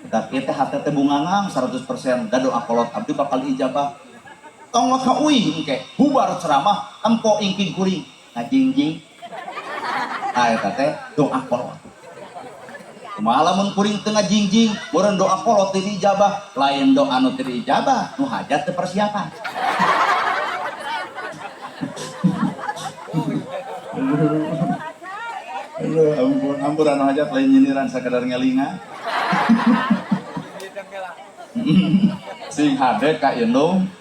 Tapi teh hate teh bungangang 100% da doa kolot abdi bakal ijabah. Tong ka uih engke bubar ceramah tempo ingking kuring ngajingjing. Ah, eta teh doa kolot. Kumaha lamun kuring teu ngajingjing, meureun doa kolot teu diijabah? Lain doa nu teu diijabah, nu hajat teu persiapan. Aduh, ampun, ampun anu hajat, lain nyindiran, sakadar ngelingan. Sing hade ka indung.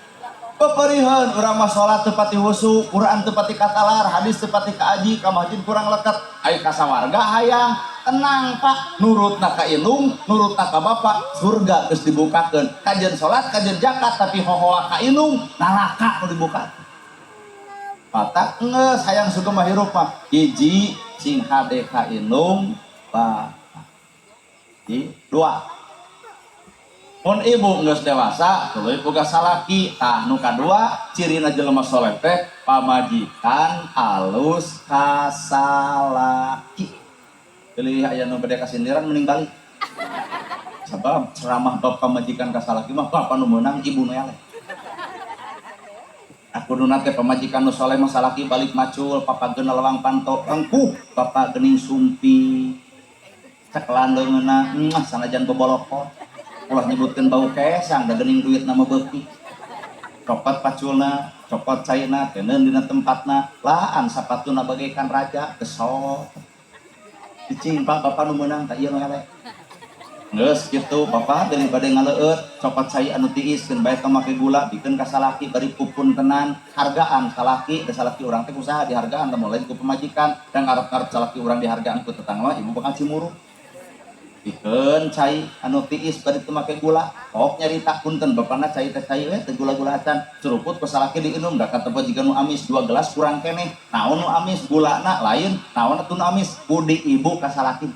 Peperihan urang mah salat teu pati husu, Quran teu pati katalar, hadis teu pati kaaji, ka masjid kurang leket. Ai ka sawarga hayang. Tenang, Pak, nurutna ka indung, nurutna ka bapak, surga geus dibukakeun. Kajeun salat, kajeun zakat, tapi hohoa ka indung, neraka nu dibuka. Matak geus hayang surga mah hirup mah hiji sing hade ka indung bapak. Dua, mun ibu geus dewasa tuluy boga salaki. Tah, nu kadua cirina jelema soleh teh pamajikan alus ka salaki. Pilih aya nu bade kasindiran mending balik, sabab ceramah bab pamajikan ka salaki mah bapak nu meunang, ibu nu eleh. Aku nu teh pamajikan nu soleh mah salaki balik macul papageuna lewang panto rengkuh, bapak geuning sumpi cekelan leungeunna mah sanajan bobolokot, ulah nyebutkeun bau kesang da geuning duit nama beuki. Copot paculna, copot caina, keuneun dina tempatna, laan sapatuna bagaikan raja kesot. Cicing, Pak, bapak nu meunang, tak ieu nu eleh. Geus kitu bapak daripada ngaleueut, copot cai anu tiis keun bae tong make gula, bikeun ka salaki bari pupun tenan, hargaan salaki da salaki urang teh usaha dihargaan teh mulai ku pamajikan dan ngarep-ngarep salaki urang dihargaan ku tetangga mah ibu bakal cimuru. Pikeun cai anu tiis bari teu make gula. Pok nyarita punten bapana cai teh cai we teu gula-gula acan. Seruput ku salaki diinum da katempo jiga nu amis 2 gelas kurang keneh. Naon nu amis gulana lain, naon atuh nu amis budi ibu ka salaki.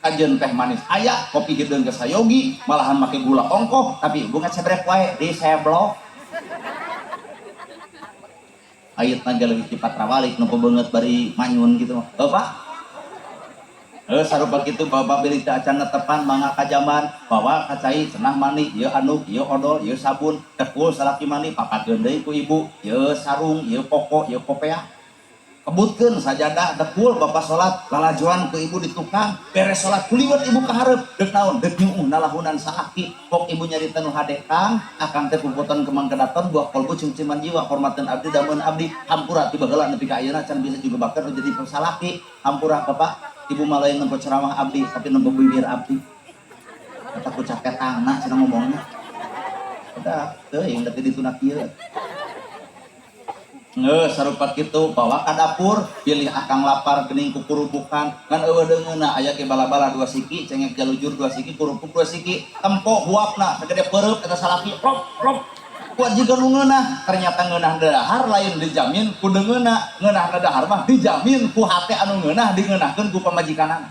Kajeun teh manis aya, kopi hideung geus sayogi, malahan make gula ongkoh, tapi ibu ngacebrek wae diseblok. Ayat naga leuwih ti patrawalik nu beungeut bari manyun gitu mah. Heuh Pak. Heuh sarupa kitu bapak bilih teu acan netepan mangga ka jamban, bawa ka cai cenah mandi, ieu anduk, ieu odol, ieu sabun, tekul salaki mandi papakeun deui ku ibu, ieu sarung, ieu poko, ieu kopea. Kebutkeun sajadah dekul bapak salat lalajoan ku ibu di tukang, beres salat kuliwet ibu ka hareup, deuk naon? Deuk nyuuh nalahunan salaki. Pok ibu nyarita nu hade kang, akang teh puputan kemang kedaton buah kolbu cungciman jiwa hormateun abdi dameun abdi hampura ti baheula nepi ka ayeuna can bisa juga bakar jadi salaki. Hampura bapak, ibu mah lain nempo ceramah abdi tapi nempo bibir abdi. Kata ku capetangna cenah ngomongna. Udah teuing da teu dituna kieu. Nge sarupa kitu bawa ka dapur pilih akang lapar geuning kukurubukan ngan eueuh deungeunna aya ge bala-bala 2 siki cengek jalujur 2 siki kurupuk 2 siki tempo huapna sagede peureub eta salaki lop lop kuat jiga nu ngeunah ternyata ngeunah dahar lain dijamin ku deungeunna ngeunah dahar mah dijamin ku hate anu ngeunah dingeunahkeun ku pamajikanana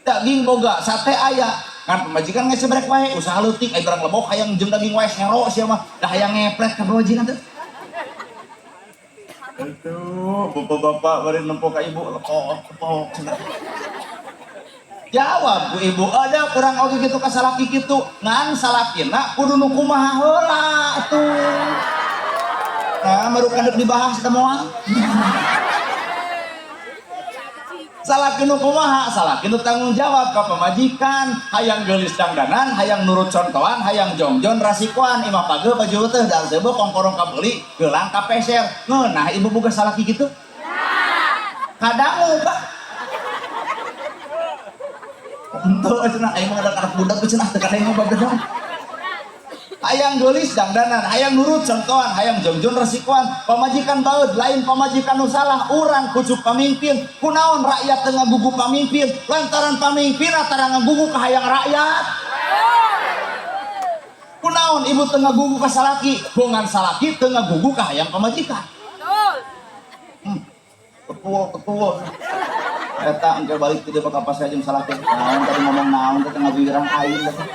daging boga sate aya ngan pamajikan ngecebrek wae usaha leutik aya barang lebok hayang jeung daging wae sero sia mah da hayang ngeplet ka pamajikan teh. Aduh, bapak-bapak bari nempo ka ibu lekok lepok cenah. Jawab ku ibu, ada kurang oge kitu ka salaki kitu, ngan salakina kudu nu kumaha heula atuh. Nah, marukan deuk dibahas teh moal. Salaki nu kumaha? Salaki nu tanggung jawab ka pamajikan, hayang geulis dangdanan, hayang nurut contohan, hayang jongjon rasikoan, imah pageuh baju teh dan seubeuh kongkorong kabeuli, geulang kapeser. Ngeunah ibu boga salaki kitu? Kadangu, Pak. Henteu cenah aing mah ada anak budak cenah teu kadangu bageuna. Hayang geulis dangdanan, hayang nurut contohan, hayang jongjon resikoan, pamajikan baeud lain pamajikan nu salah, urang kucuk pamimpin, kunaon rakyat teu ngagugu pamimpin, lantaran pamimpin tara ngagugu ka hayang rakyat. Kunaon ibu teu ngagugu ka salaki, bongan salaki teu ngagugu ka hayang pamajikan. Betul. Ketua, ketua. Eta engke balik ti dieu bakal pasea jeung salaki. Naon tadi ngomong naon teh ngawiwirang aing teh.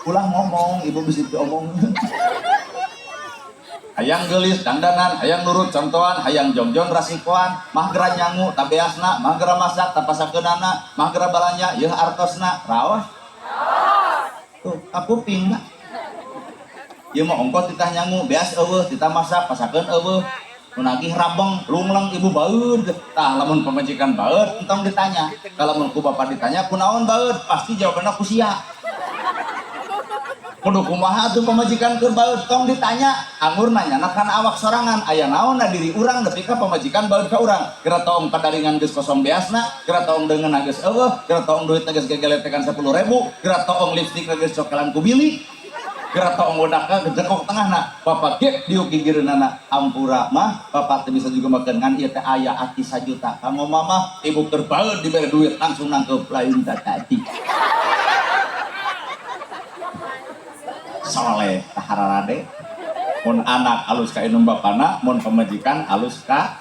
Ulah ngomong, ibu bisa diomong. Hayang geulis dangdanan, hayang nurut contohan, hayang jongjon rasikoan, mah gera nyangu tabeasna, mah gera masak tapasakeunana, mah gera balanja yeuh artosna, raos. Tuh, kapuping na. Ieu mah ongkos titah nyangu, beas eueuh, titah masak, pasakeun eueuh. Nu nagih rabeng, lungleng ibu baeud. Tah lamun pamajikan baeud, entong ditanya. Lamun ku bapak ditanya kunaon baeud, pasti jawabanna ku sia. Kudu kumaha atuh pamajikan keur baeud tong ditanya, anggur nanyana kana awak sorangan, aya naonna diri urang nepi ka pamajikan baeud ka urang. Geura toong padaringan geus kosong beasna, geura toong deungeunna geus eueuh, geura toong duitna geus gegeletekan 10.000, geura toong lipstikna geus cokelan ku bili. Geura toong wedakna gejekok tengahna, bapak ge diuk gigireunana hampura mah, bapak teu bisa juga makan ngan ieu teh aya ati sajuta. Kanggo mama ibu keur baeud dibere duit langsung nangkeup lain tadi. Soleh tahararade mun anak alus ka indung bapana mun pamajikan alus ka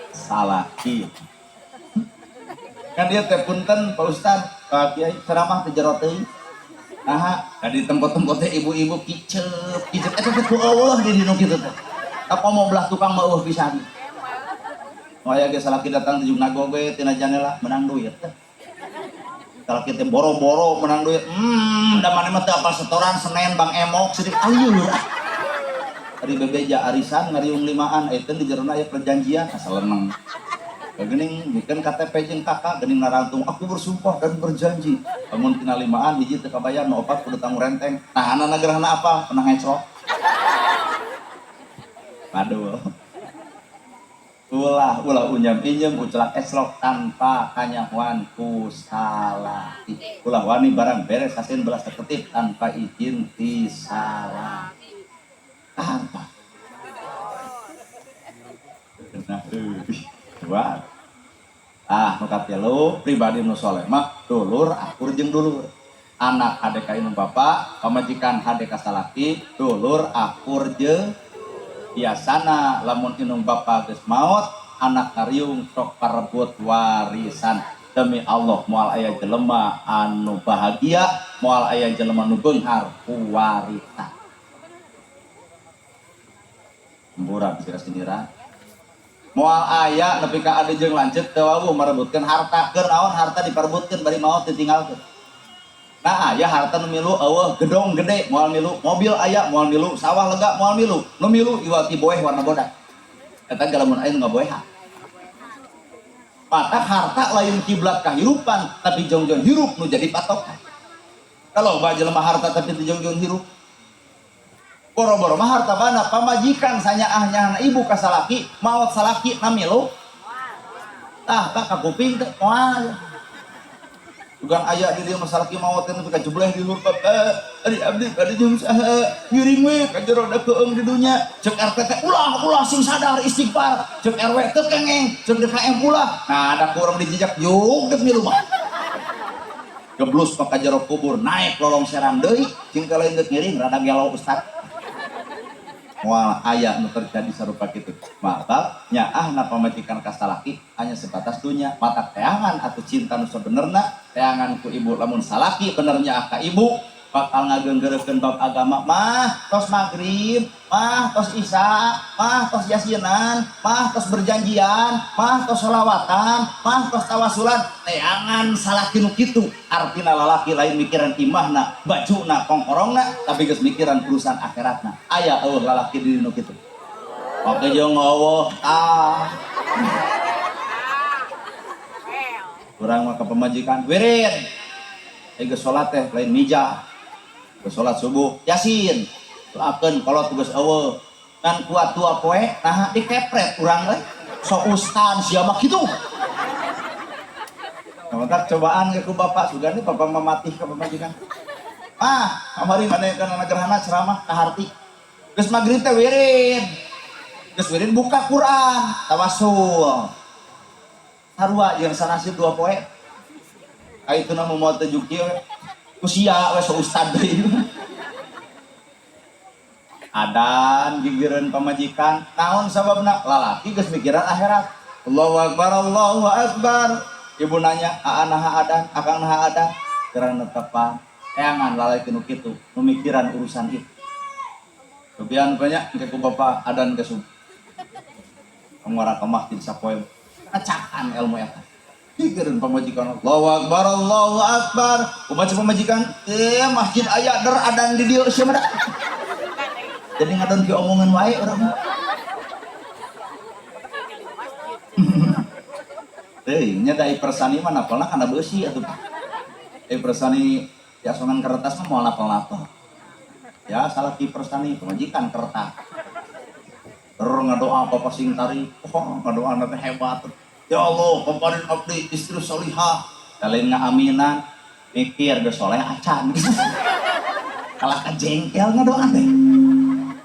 salaki kan dia teh punten Pak Ustad Pak Kiai ceramah teh jero teuing naha da di tempat-tempat teh ibu-ibu kicep kicep eta teh ku eueuh di dinu kitu teh apa mau belah tukang mah eueuh pisan nu aya ge salaki datang di nago ge tina janela menang duit teh. Kalau kita boro-boro menang duit, da maneh mah teu apal setoran Senin Bang Emok sidik alieur. Ari bebeja arisan ngariung limaan, eta di jerona aya perjanjian asal leneng. Geuning bikin KTP jeung kakak geuning narantung aku bersumpah dan berjanji. Lamun tina limaan hiji teu kabayar nu opat kudu tanggung renteng. Tahanana gerahna apa? Pernah ngecrok. Aduh. Ulah ulah unyam inyem ucelak eslok tanpa kanyahoan ku salaki. Ulah wani barang beres hasin belas ketip tanpa izin ti salaki. Tanpa. Nah, wah. Ah, nu katilu pribadi nu soleh mah dulur akur jeung dulur. Anak hade ka indung bapa, pamajikan hade ka salaki, dulur akur jeung biasana lamun indung bapa geus maot, anak ngariung sok parebut warisan. Demi Allah moal aya jelema anu bahagia, moal aya jelema nu beunghar ku warisan. Hampura bisi kasindiran. Moal aya nepi ka adi jeung lanceuk teu wawuh merebutkeun harta, keur naon harta diperebutkeun bari maot ditinggalkeun. Nah, aya harta nu milu eueuh gedong gede moal milu, mobil aya moal milu, sawah lega moal milu, nu milu iwati boeh warna bodas. Eta ge lamun aya nu ngaboehan. Matak harta lain kiblat kahirupan, tapi jongjon hirup nu jadi patokan. Kalau ba jelema harta tapi teu jongjon hirup. Boro-boro mah harta bana pamajikan sanyaah-nyaahna ibu ka salaki, maot salaki na milu. Tah, tah ka kuping teh moal. Bukan aya di dieu mah salaki maot teh nepi ka jebleh di luhur bapak. Ari abdi bade jeung saha? Ngiring we ka jero da keung di dunya. Cek RT teh ulah ulah sing sadar istighfar. Cek RW teu kengeng, cek DKM ulah. Nah, ada kurang dijejak jug deuk milu mah. Geblus mah ka jero kubur naik lolongseran deui, jeung lain geus ngiring rada gelo ustad. Moal aya nu terjadi sarupa kitu. Maka nyaahna pamajikan ka salaki hanya sebatas dunya, matak teangan atau cinta nu sabenerna, teangan ku ibu lamun salaki bener nyaah ka ibu bakal ngageunggeureukeun bab agama mah tos maghrib, mah tos isya, mah tos yasinan, mah tos berjanjian, mah tos sholawatan, mah tos tawasulan, teangan salaki nu kitu. Artina lalaki lain mikiran imahna, bajuna, kongkorongna, tapi geus mikiran urusan akhiratna. Aya eueuh lalaki di nu kitu. Oke jeung eueuh tah. Urang mah ka pamajikan wirid. Geus salat teh lain mija. Geus salat subuh yasin. Doakeun kolot geus eueuh. Ngan kuat tua poe nah dikepret urang teh. Sok ustad sia mah kitu. Nah, cobaan ke ku bapak sugan nih bapak mematih ke pamajikan. Ah, kamari mana kana gerhana ceramah ka harti. Geus magrib teh wirid. Geus wirid buka Quran, tawasul. Sarua jeung sanasib dua poe. Kaituna mah moal teu kieu we. Usia we so ustad deui. Adan gigireun pamajikan, naon sababna? Lalaki geus mikiran akhirat. Allahu akbar, Allahu akbar. Ibu nanya, aa naha adan, akang naha adan? Geura tepan. Eangan lalaki nu kitu, nu mikiran urusan itu. Kebian banyak engke ku bapak adan ke subuh. Ngora ka masjid sapoe. Acakan ilmu eta. Gigireun pamajikan, Allahu akbar, Allahu akbar. Kumaha pamajikan? Masjid aya der adan di dieu sia mah. Jadi ngadon ki omongan wae urang mah. Teuing nya da persani mah napalna kana beusi atuh. Persani diasongan kertas mah moal napal-napal. Ya salah ki persani pamajikan kertas. Ter ngadoa bapak sing tari, oh ngadoa teh hebat. Ya Allah, paparin abdi istri solihah. Kalian ngaaminan, mikir geus soleh acan. Kalah ka jengkel ngadoa teh.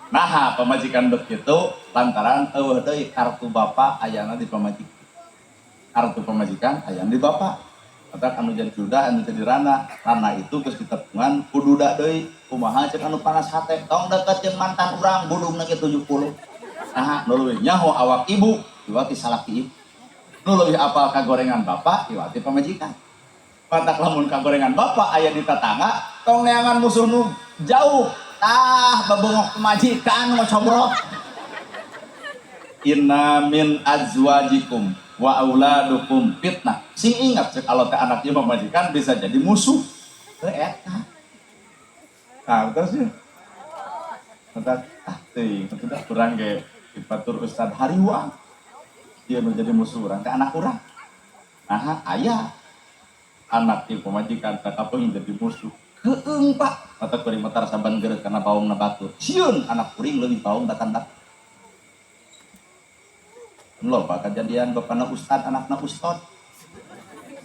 Nah, pamajikan bet kitu lantaran eueuh deui kartu bapak ayana di pamajikan. Kartu pamajikan ayana di bapak. Matak anu jadi duda, anu jadi rana. Rana itu geus ditepungan ku duda deui. Kumaha cek anu panas hate, tong deket jeung mantan urang budungna ge 70. Nah, nu leuwih nyaho awak ibu, iwati salaki ibu. Nu leuwih apal kagorengan bapak, iwati pamajikan. Matak lamun kagorengan bapak aya di tetangga, tong neangan musuh nu jauh. Tah babengok pamajikan ngocobrot. Inna min azwajikum wa auladukum fitnah. Sing ingat cek Allah teh anaknya pamajikan bisa jadi musuh. Teu eta. Nah, terus ya. Bentar, ah teuing, atuh kurang ge dipatur Ustad Hariwang. Dia menjadi musuh urang teh anak urang. Nah, aya anak di pamajikan tak kapeung jadi musuh. Keung Pak, mata kuring mah tara saban geureuh kana baungna batur. Sieun anak kuring leuwih baung datan batur. Loba kejadian bapana ustad anakna ustad.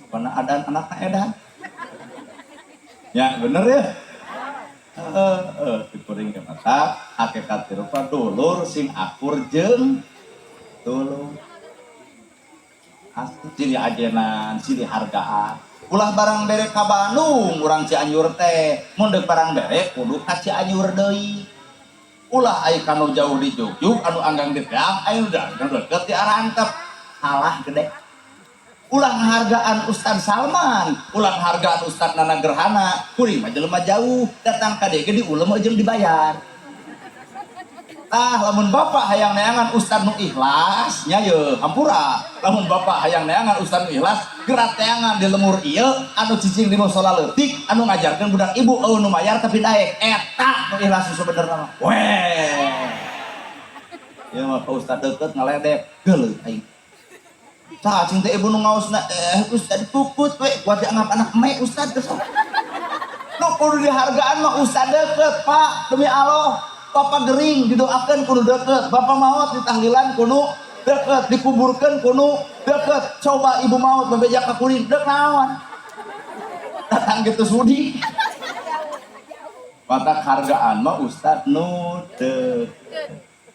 Bapana adan anakna edan. Ya bener ya. Heeh, kuring ke mata hakikat rupa dulur sing akur jeung dulur. Asli silih ajenan, silih hargaan. Ulah barang bere ka Bandung urang Cianjur teh, mun deuk barang bere kudu ka Cianjur deui. Ulah ai kanu jauh di Jugjug, anu anggang di Teang, ai nu deket di Arantep. Salah gede. Ulah ngahargaan Ustad Salman, ulah ngahargaan Ustad Nana Gerhana, kuring mah jelema jauh, datang ka dieu ge diulem jeung dibayar. Tah lamun bapak hayang neangan ustad nu ikhlas nya ye hampura. Lamun bapak hayang neangan ustad nu ikhlas, geura teangan di lemur ieu anu cicing di musola leutik anu ngajarkeun budak ibu eueuh nu mayar tapi daek eta nu ikhlas nu sabenerna mah. Weh. Ieu mah ka ustad deukeut ngaledek, geuleuh aing. Tah cing teh ibu nu ngaosna ustad puput we kuat dianggap anak me ustad teh sok. Nu kudu dihargaan mah ustad deukeut, Pak, demi Allah. Bapak gering didoakan kudu deket, bapak maut ditahlilan kudu deket, dikuburkan kudu deket. Coba ibu maut bebeja ka kuring, dek naon? Datang gitu sudi. Matak hargaan mah ustad nu deket.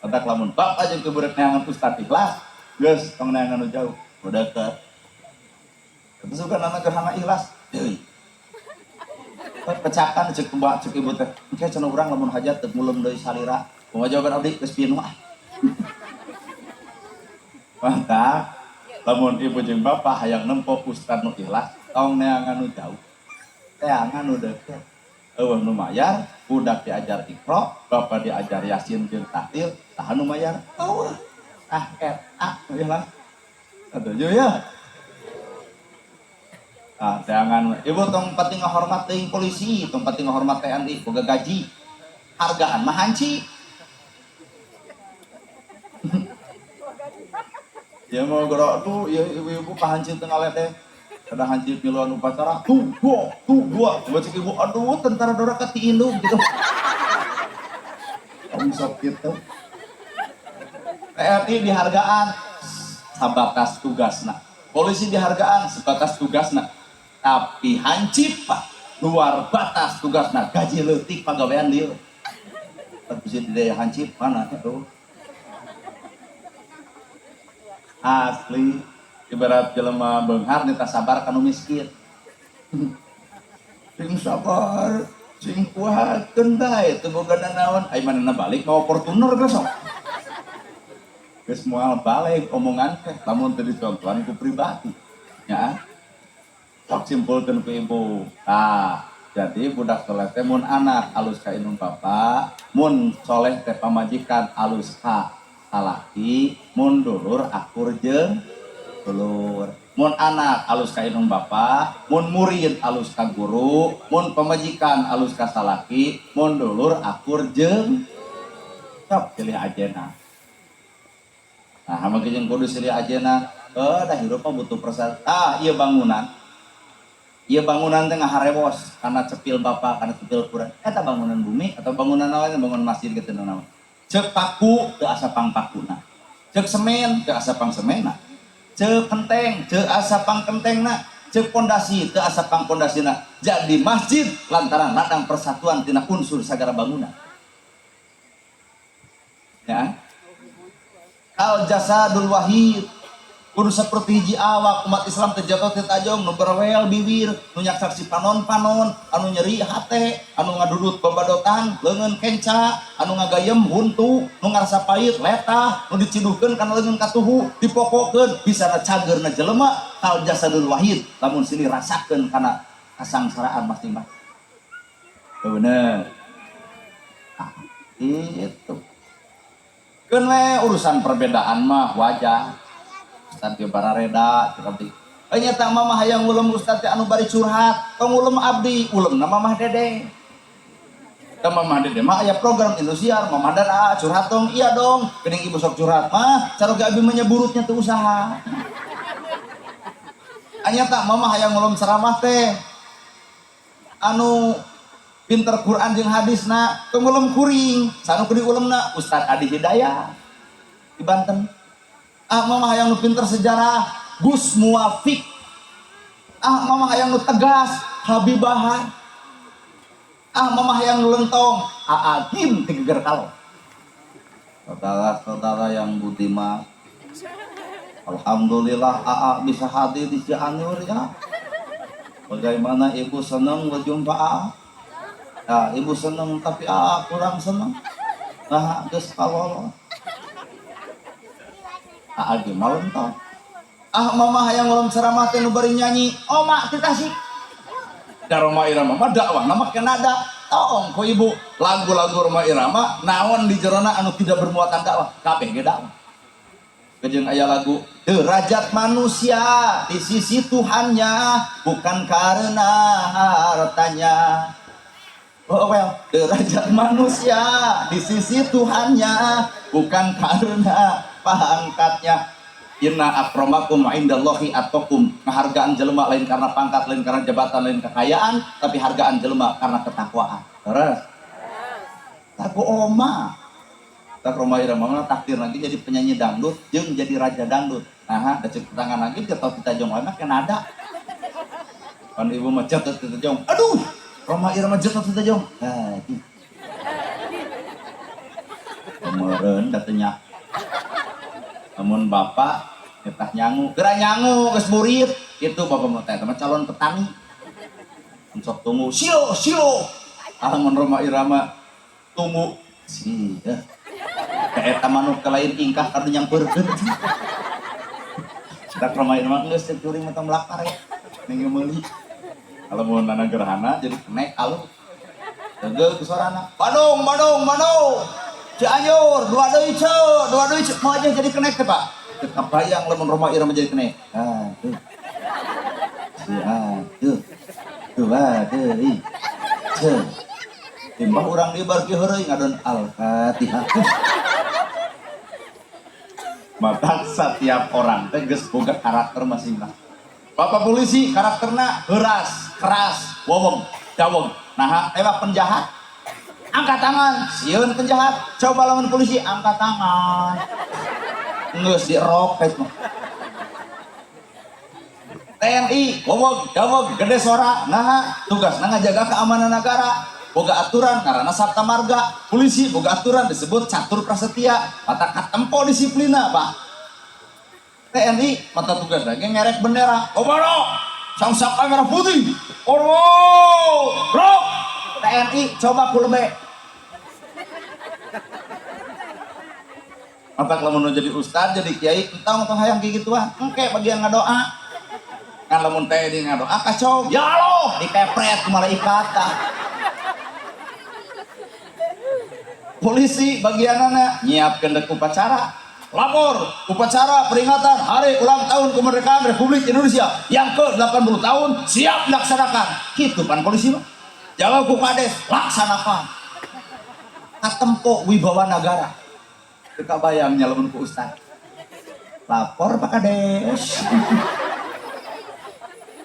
Matak lamun bapak jeung keburek neangan ustad ikhlas, geus tong neangan nu jauh, nu deket. Terus suka nana gerhana ikhlas, deui. Pecakan cek mbak cek ibu teh engke cenah urang lamun hajat teu ngulem deui salira. Kumaha jawaban abdi? Geus pinuh ah. Mantap. Lamun ibu jeung bapak hayang nempo ustad nu ikhlas, tong neangan nu jauh, teangan nu deket. Eueuh nu mayar, budak diajar Iqra, bapak diajar Yasin jeung tahlil, tah nu mayar eueuh. Ah eta nu ikhlas. Atuh ya. Ah, jangan ibu tong pati ngahormat teuing polisi, tong pati ngahormat TNI, boga gaji. Hargaan mah hanci. Ya mau gerak tuh, ya ibu-ibu ka hanci teu ngaledeh. Kada hanci miluan upacara, tuh dua, tuh dua. Coba cek ibu, aduh tentara doraka ti indung gitu. Kamu sok gitu. TNI dihargaan sabatas tugasna. Polisi dihargaan sebatas tugasna. Tapi hancip pak luar batas tugasna, gaji leutik pagawean lieu. Tapi di daya hancip mana tuh? Asli ibarat jelema beunghar nita sabar kanu miskin. Sing sabar, sing kuat keun bae teu boga nanaon. Ai manehna balik mawa Fortuner geus sok. Geus moal balik omongan teh lamun teu dicontohan ku pribadi. Ya. Sok simpulkeun ku ibu. Tah, jadi budak soleh teh mun anak alus ka indung bapa, mun soleh teh pamajikan alus ka salaki, mun dulur akur jeung dulur. Mun anak alus ka indung bapa, mun murid alus ka guru, mun pamajikan alus ka salaki, mun dulur akur jeung sok pilih ajena. Nah, hama jeung kudu silih ajena, dah hirup mah butuh perasaan. Ah, ieu bangunan. Ieu bangunan teh ngaharewos karena cepil bapak, karena cepil kurang. Eta bangunan bumi atau bangunan naon, bangunan masjid gitu naon. Ceuk paku teu asa pangpakuna. Ceuk semen teu asa pangsemena. Ceuk kenteng teu asa pangkentengna. Ceuk pondasi teu asa pangpondasina. Jadi masjid lantaran ladang persatuan tina unsur sagala bangunan. Ya. Al jasadul wahid kudu seperti hiji awak umat Islam teh jatuh teh tajong nu berwel bibir nu nyaksak si panon-panon anu nyeri hate anu ngadudut babadotan leungeun kenca anu ngagayem huntu nu ngarasa pahit letah nu diciduhkeun kana leungeun katuhu dipokokeun bisa na cageurna jelema kal jasadul wahid lamun sini rasakeun kana kasangsaraan masing-masing. Bener. Ah, itu. Keun we urusan perbedaan mah wajar. Ustad ge barareda cek abdi. Nyata mama hayang ngulem ustad teh anu bari curhat, tong ngulem abdi, ulemna mamah Dede. Ka mamah Dede mah aya program Indosiar, mamah dan ah curhat dong, iya dong. Geuning ibu sok curhat mah, caroge abdi mah nyeburutnya teu usaha. Nyata mama hayang ngulem ceramah teh anu pinter Quran jeung hadisna, tong ngulem kuring, sanu kudu ulemna Ustad Adi Hidayat di Banten. Ah mama hayang nu pinter sejarah Gus Muwafiq. Ah mama hayang nu tegas Habib Bahar. Ah mama hayang nu lentong Aa Gym ti Geger Kalong. Saudara-saudara yang budiman, Alhamdulillah AA bisa hadir di Cianjur ya. Bagaimana ibu, senang berjumpa AA? Ya, ibu senang, tapi AA kurang senang. Nah, geus kalolo. AA ge tau. Ah, mama hayang ulum ceramah teh nu bari nyanyi, Oma ti Tasik. Da Rhoma Irama mah dakwah nama nada. Toong ku ibu lagu-lagu Rhoma Irama naon di jerona anu tidak bermuatan dakwah, kabeh ge dakwah. Kejeng aya lagu derajat manusia di sisi Tuhannya bukan karena hartanya. Oh well, derajat manusia di sisi Tuhannya bukan karena pangkatnya. Inna akramakum indallahi atqakum. Ngahargaan jelema lain karena pangkat, lain karena jabatan, lain kekayaan, tapi hargaan jelema karena ketakwaan. Terus. Lagu Oma. Tak Rhoma Irama mah takdir lagi jadi penyanyi dangdut, jeung jadi raja dangdut. Nah, da cek tangan lagi jatuh kita jong mah kena nada. Kan ibu mah jatuh kita jong. Aduh, Rhoma Irama jatuh kita jong. Aduh. Kemeureun katanya. Namun bapak ngetah nyangu, geura nyangu geus burit. Itu bapak mah teh calon petani. Sok tunggu, sio sio. Lamun Rhoma Irama tunggu si ya. Eta manuk ke lain ingkah karena nyamperkeun. Kita Rhoma Irama geus cek kuring mah melakar ya. Ning meuli. Kalau mau nana gerhana jadi kenek alu. Teugel ke sorana. Bandung, Bandung, Bandung. Cianjur, dua deui ceu, dua deui ceu. Mau aja jadi kenek teh, Pak. Teu kabayang lamun Rhoma Irama jadi kenek. Aduh. Si aduh. Dua deui. Ceu. Timbah urang di bar heureuy ngadon Al-Fatihah. Maka setiap orang teh geus boga karakter masing-masing. Bapak polisi karakterna heuras, keras, wowong, dawong. Nah, tewak penjahat. Angkat tangan, sieun penjahat. Coba lawan polisi angkat tangan. Geus dirok guys mah. TNI, wowong, dawong, gede suara. Nah, tugasna ngajaga keamanan negara. Boga aturan karena Sapta Marga. Polisi boga aturan disebut Catur Prasetya. Mata katempo disiplina, Pak. TNI mata tugas lagi ngerek bendera. Obaro, sang saka merah putih. Orwo, rok. TNI coba kulebe. Mata kalau mau jadi ustad, jadi kiai, entah entah hayang kayak gituan. Engke bagian ngadoa. Kan lamun TNI ngadoa kacau. Ya Allah, dikepret ku malaikat. Polisi bagianana nyiapkeun dek upacara. Lapor upacara peringatan hari ulang tahun kemerdekaan Republik Indonesia yang ke-80 tahun siap dilaksanakan. Gitu pan polisi mah. Jawab ku kades, laksanakan. Katempo wibawa negara. Teu kabayang nyalamun ku ustad. Lapor Pak Kades.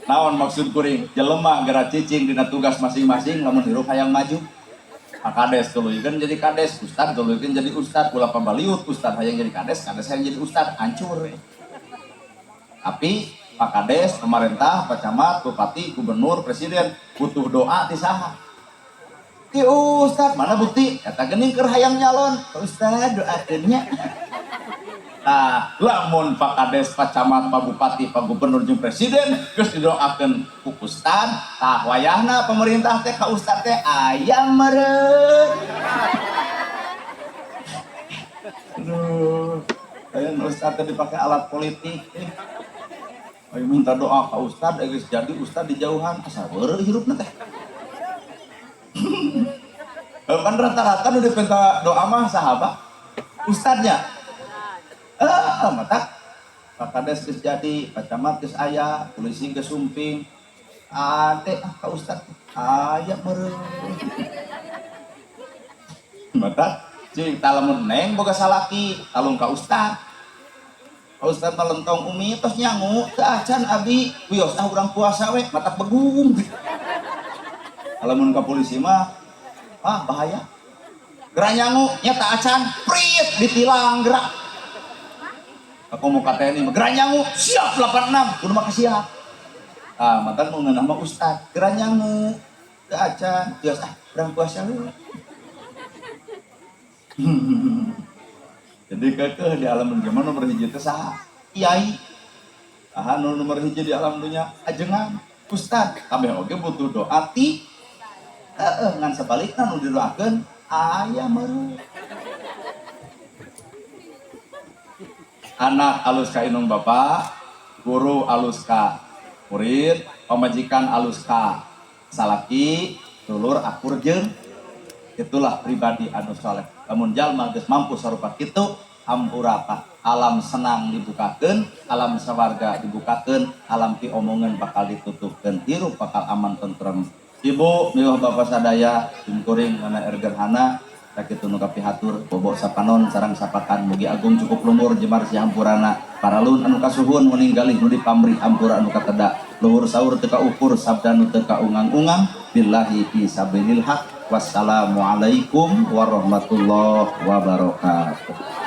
Naon maksud kuring? Jelema geura cicing dina tugas masing-masing lamun hirup hayang maju. Pak Kades tuluykeun jadi kades, ustad tuluykeun jadi ustad, ulah pambaliut, ustad hayang jadi kades, kades hayang jadi ustad, hancur. Tapi Pak Kades, pemerintah, Pak Camat, Bupati, Gubernur, Presiden butuh doa ti saha? Ti ustad, mana bukti? Eta geuning keur hayang nyalon, Pak Ustad doakeun nya. Nah, lamun Pak Kades, Pak Camat, Pak Bupati, Pak Gubernur jeung Presiden geus didoakeun ku ustad, tah wayahna pemerintah teh ka ustad teh aya meureun. Aduh, aya ustad teh dipake alat politik teh. Ayo minta doa ka ustad, geus jadi ustad dijauhan, asa weureuh hirupna teh. Kan rata-rata nu dipinta doa mah sahabat ustadnya. Ah, mata Pak Kades geus jadi, Pak Camat geus aya, polisi geus sumping. Ade ah ka ustad aya meureun. Mata cing talamun neng boga salaki, talung ka ustad. Ka ustad mah lentong umi tos nyangu, teu acan abi, wios ah urang puasa we, mata begung. Lamun ka polisi mah ah bahaya. Geura nyangu nya ta acan, prit ditilang gerak. Aku mau ke TNI, geura nyangu, siap 86, kudu mah siap. Ah, mantan mau ngeunah mah ustad, geura nyangu, teu acan, geus ah, urang puasa we. Jadi kekeh di alam gimana nomor hiji teh saha? Kiai. Saha nu nomor hiji di alam dunya? Ajengan, ustad. Kabeh oge butuh doa ti heeh, ngan sabalikna nu didoakeun aya meureun. Anak alus ka indung bapa, guru alus ka murid, pamajikan alus ka salaki, dulur akur jeung itulah pribadi anu soleh. Lamun jalma geus mampu sarupa kitu, hampura Pak, alam senang dibukakeun, alam sawarga dibukakeun, alam piomongeun bakal ditutupkeun, hirup bakal aman tentrem. Ibu miwah bapak sadaya, simkuring mana ergerhana sakitu nu kapihatur, bobo sapanon sareng sapakan, mugi agung cukup lumur jemar si hampurana paralun anu kasuhun, meninggalih nu dipamrih hampura anu kateda, luhur saur teu kaukur, sabda nu teu kaungang-ungang, billahi fi sabilil haq. Wassalamualaikum warahmatullahi wabarakatuh.